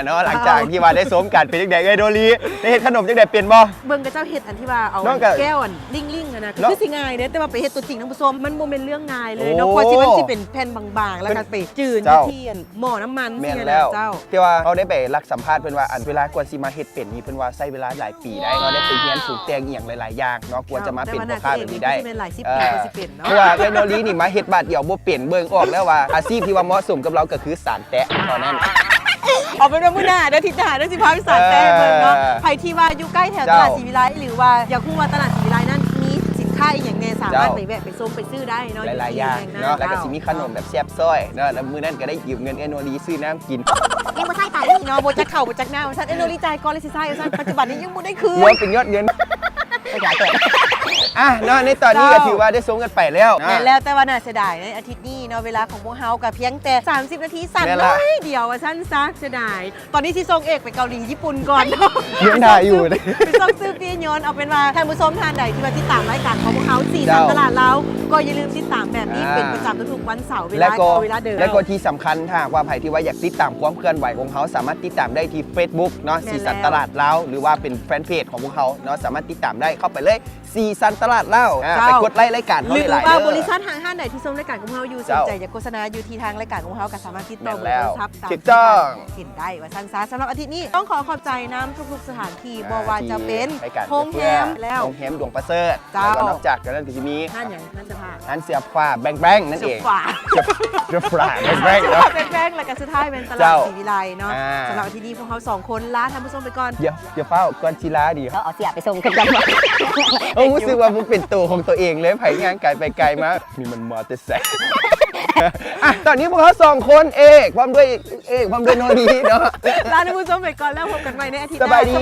ເນາະ ຫຼັງຈາກທີ່ວ່າໄດ້ຊົມກັນ ເປັນຈັ່ງໃດເອື້ອຍໂນລີ ໄດ້ເຮັດຂະໜົມຈັ່ງໃດ ເປັນບໍ່? ເບິ່ງຂະເຈົ້າເຮັດອັນທີ່ວ່າເອົາແກ້ວອັນລິ້ງໆຫັ້ນນະ ກໍຄືຊິງ່າຍເດ້ ແຕ່ວ່າໄປເຮັດຕົວຈິງທ່ານຜູ້ຊົມ ມັນບໍ່ແມ່ນເລື່ອງງ່າຍເລີຍເນາະ. ກວ່າຊິ ມັນຊິເປັນແຜ່ນບາງໆ ແລ້ວກໍໄປຈືນຢູ່ທີ່ອັນໝໍ້ນ້ຳມັນ. ແມ່ນແລ້ວ ເຈົ້າ ທີ່ວ່າເຮົາໄດ້ໄປລັກສຳພາດເພິ່ນວ່າ ອັນເວລາກວ່າຊິມາເຮັດເປັນນີ້ ເພິ່ນວ່າໃຊ້ເວລາຫຼາຍປີໄດ໋ ເຮົາໄດ້ໄປຮຽນສູນແຕ່ງອີ່ຫຍັງຫຼາຍໆຢ່າງເນາະ ກວ່າຈະມາເປັນພໍ່ຄ້າແບບນີ້ໄດ້. ແຕ່ວ່າໜ້າຈະເປັນ ເອີ ແມ່ໂນລີນີ້ມາເຮັດບາດດຽວບໍ່ເປັນ ເບິ່ງອອກແລ້ວວ່າອາຊີບທີ່ວ່າເໝາະສົມກັບລາວກໍຄືສານແຕະເທົ່ານັ້ນ. ເອົາເປັນວ່າມື້ໜ້າເດີ ທິດໜ້າເດີ ຊິພາໄປສານແຕະໃຫ້ເບິ່ງເນາະ. ເຈົ້າ ໃຜທີ່ວ່າຢູ່ໃກ້ແຖວຕະຫຼາດສີວິໄລ ຫຼືວ່າຢາກຮູ້ວ່າຕະຫຼາດສີວິໄລນັ້ນມີສິນຄ້າອີ່ຫຍັງແດ່ ສາມາດໄປແວະໄປຊົມໄປຊື້ໄດ້ເນາະ ຫຼາຍໆຢ່າງເນາະ. ແລ້ວກໍຊິມີຂະໜົມແບບແຊບຊ້ອຍເນາະ ແລ້ວມື້ນັ້ນກໍໄດ້ຢືມເງິນເອື້ອຍໂນລີຊື້ນ້ຳກິນ. ຍັງບໍ່ໃຊ້ຕາຍນີ້ເນາະ ບໍ່ຈັກເຂົ້າບໍ່ຈັກນ້ຳວ່າຊັ້ນ ເອື້ອຍໂນລີຈ່າຍກ່ອນແລ້ວຊິໃຊ້ວ່າຊັ້ນ. ປັດຈຸບັນນີ້ຍັງບໍ່ໄດ້ຄືນ ລວມເປັນຍອດເງິນ ເອີ ຫຼາຍແທ້. ອ່ະເນາະ ໃນຕອນນີ້ກໍຖືວ່າໄດ້ຊົມກັນໄປແລ້ວ. ແມ່ນແລ້ວ ແຕ່ວ່າໜ້າເສຍດາຍໃນອາທິດນີ້ເນາະ ເວລາຂອງພວກເຮົາກໍພຽງແຕ່ສາມສິບນາທີ ສັ້ນໜ້ອຍດຽວວ່າຊັ້ນຊະ ເສຍດາຍ. ຕອນນີ້ຊິສົ່ງເອກໄປເກົາຫຼີຍີ່ປຸ່ນກ່ອນເນາະ ຍັງຖ່າຍຢູ່ ໄປສົ່ງຊື້ປີ້ຍົນ. ເອົາເປັນວ່າທ່ານຜູ້ຊົມທ່ານໃດທີ່ວ່າຕິດຕາມລາຍການຂອງພວກເຮົາ ສີສັນຕະຫຼາດລາວ ກໍຢ່າລືມຕິດຕາມແບບນີ້ເປັນປະຈຳທຸກໆວັນເສົາເວລາເກົ່າເວລາເດີມ. ແລ້ວກໍທີ່ສຳຄັນ ຖ້າຫາກວ່າໃຜທີ່ວ່າຢາກຕິດຕາມຄວາມເຄື່ອນໄຫວຂອງເຮົາ ສາມາດຕິດຕາມໄດ້ທີ່ເຟສບຸກເນາະ ສີສັນຕະຫຼາດລາວ ຫຼືວ່າເປັນແຟນເພຈຂອງພວກເຮົາເນາະ ສາມາດຕິດຕາມໄດ້ ເຂົ້າໄປເລີຍ ສີສັນຕະຫຼາດລາວ. ອ່າ ໄປກົດໄລກ໌ລາຍການເຮົາຫຼາຍໆເດີ. ຫຼືວ່າບໍລິສັດຫ້າງຮ້ານໃດທີ່ຊົມລາຍການຂອງເຮົາຢູ່ ສົນໃຈຢາກໂຄສະນາຢູ່ທີ່ທາງລາຍການຂອງເຮົາ ກໍສາມາດຕິດຕໍ່ເບີໂທລະສັບຕາມທີ່ເຫັນໄດ້ວ່າຊັ້ນຊະ. ສຳລັບອາທິດນີ້ຕ້ອງຂໍຂອບໃຈນຳທຸກໆສະຖານທີ່ ບໍ່ວ່າຈະເປັນໂຮງແຮມແລ້ວ ໂຮງແຮມດວງປະເສີດ ເຈົ້າ ແລ້ວກໍນອກຈາກນັ້ນກໍຊິມີຮ້ານຫຍັງ? ຮ້ານເສື້ອຜ້າ ຮ້ານເສື້ອຜ້າແບງແບງນັ້ນເອງ. ເສື້ອຜ້າ ເສື້ອແບງແບງເນາະ ເສື້ອຜ້າແບງແບງ ແລ້ວກໍສຸດທ້າຍແມ່ນຕະຫຼາດສີວິໄລເນາະ. ສຳລັບອາທິດນີ້ພວກເຮົາສອງຄົນລາທ່ານຜູ້ຊົມໄປກ່ອນ. ດຽວ ດຽວຟ້າວ ກ່ອນຊິລານີ້ ເຮົາເອົາເສື້ອໄປສົ່ງເພິ່ນກ່ອນ. ເອີ ຮູ້ສຶກວ່າບໍ່ເປັນໂຕຂອງຕົວເອງເລີຍ ໄປຍ່າງໄກໄປໄກມາ ນີ້ມັນມາແຕ່ໃສ? ອ່ະ ຕອນນີ້ພວກເຮົາສອງຄົນ ເອກ ພ້ອມດ້ວຍເອກ ພ້ອມດ້ວຍໂນລີເນາະ ລາທ່ານຜູ້ຊົມໄປກ່ອນແລ້ວ ພົບກັນໃໝ່ໃນອາທິດໜ້າ. ສະບາຍດີ.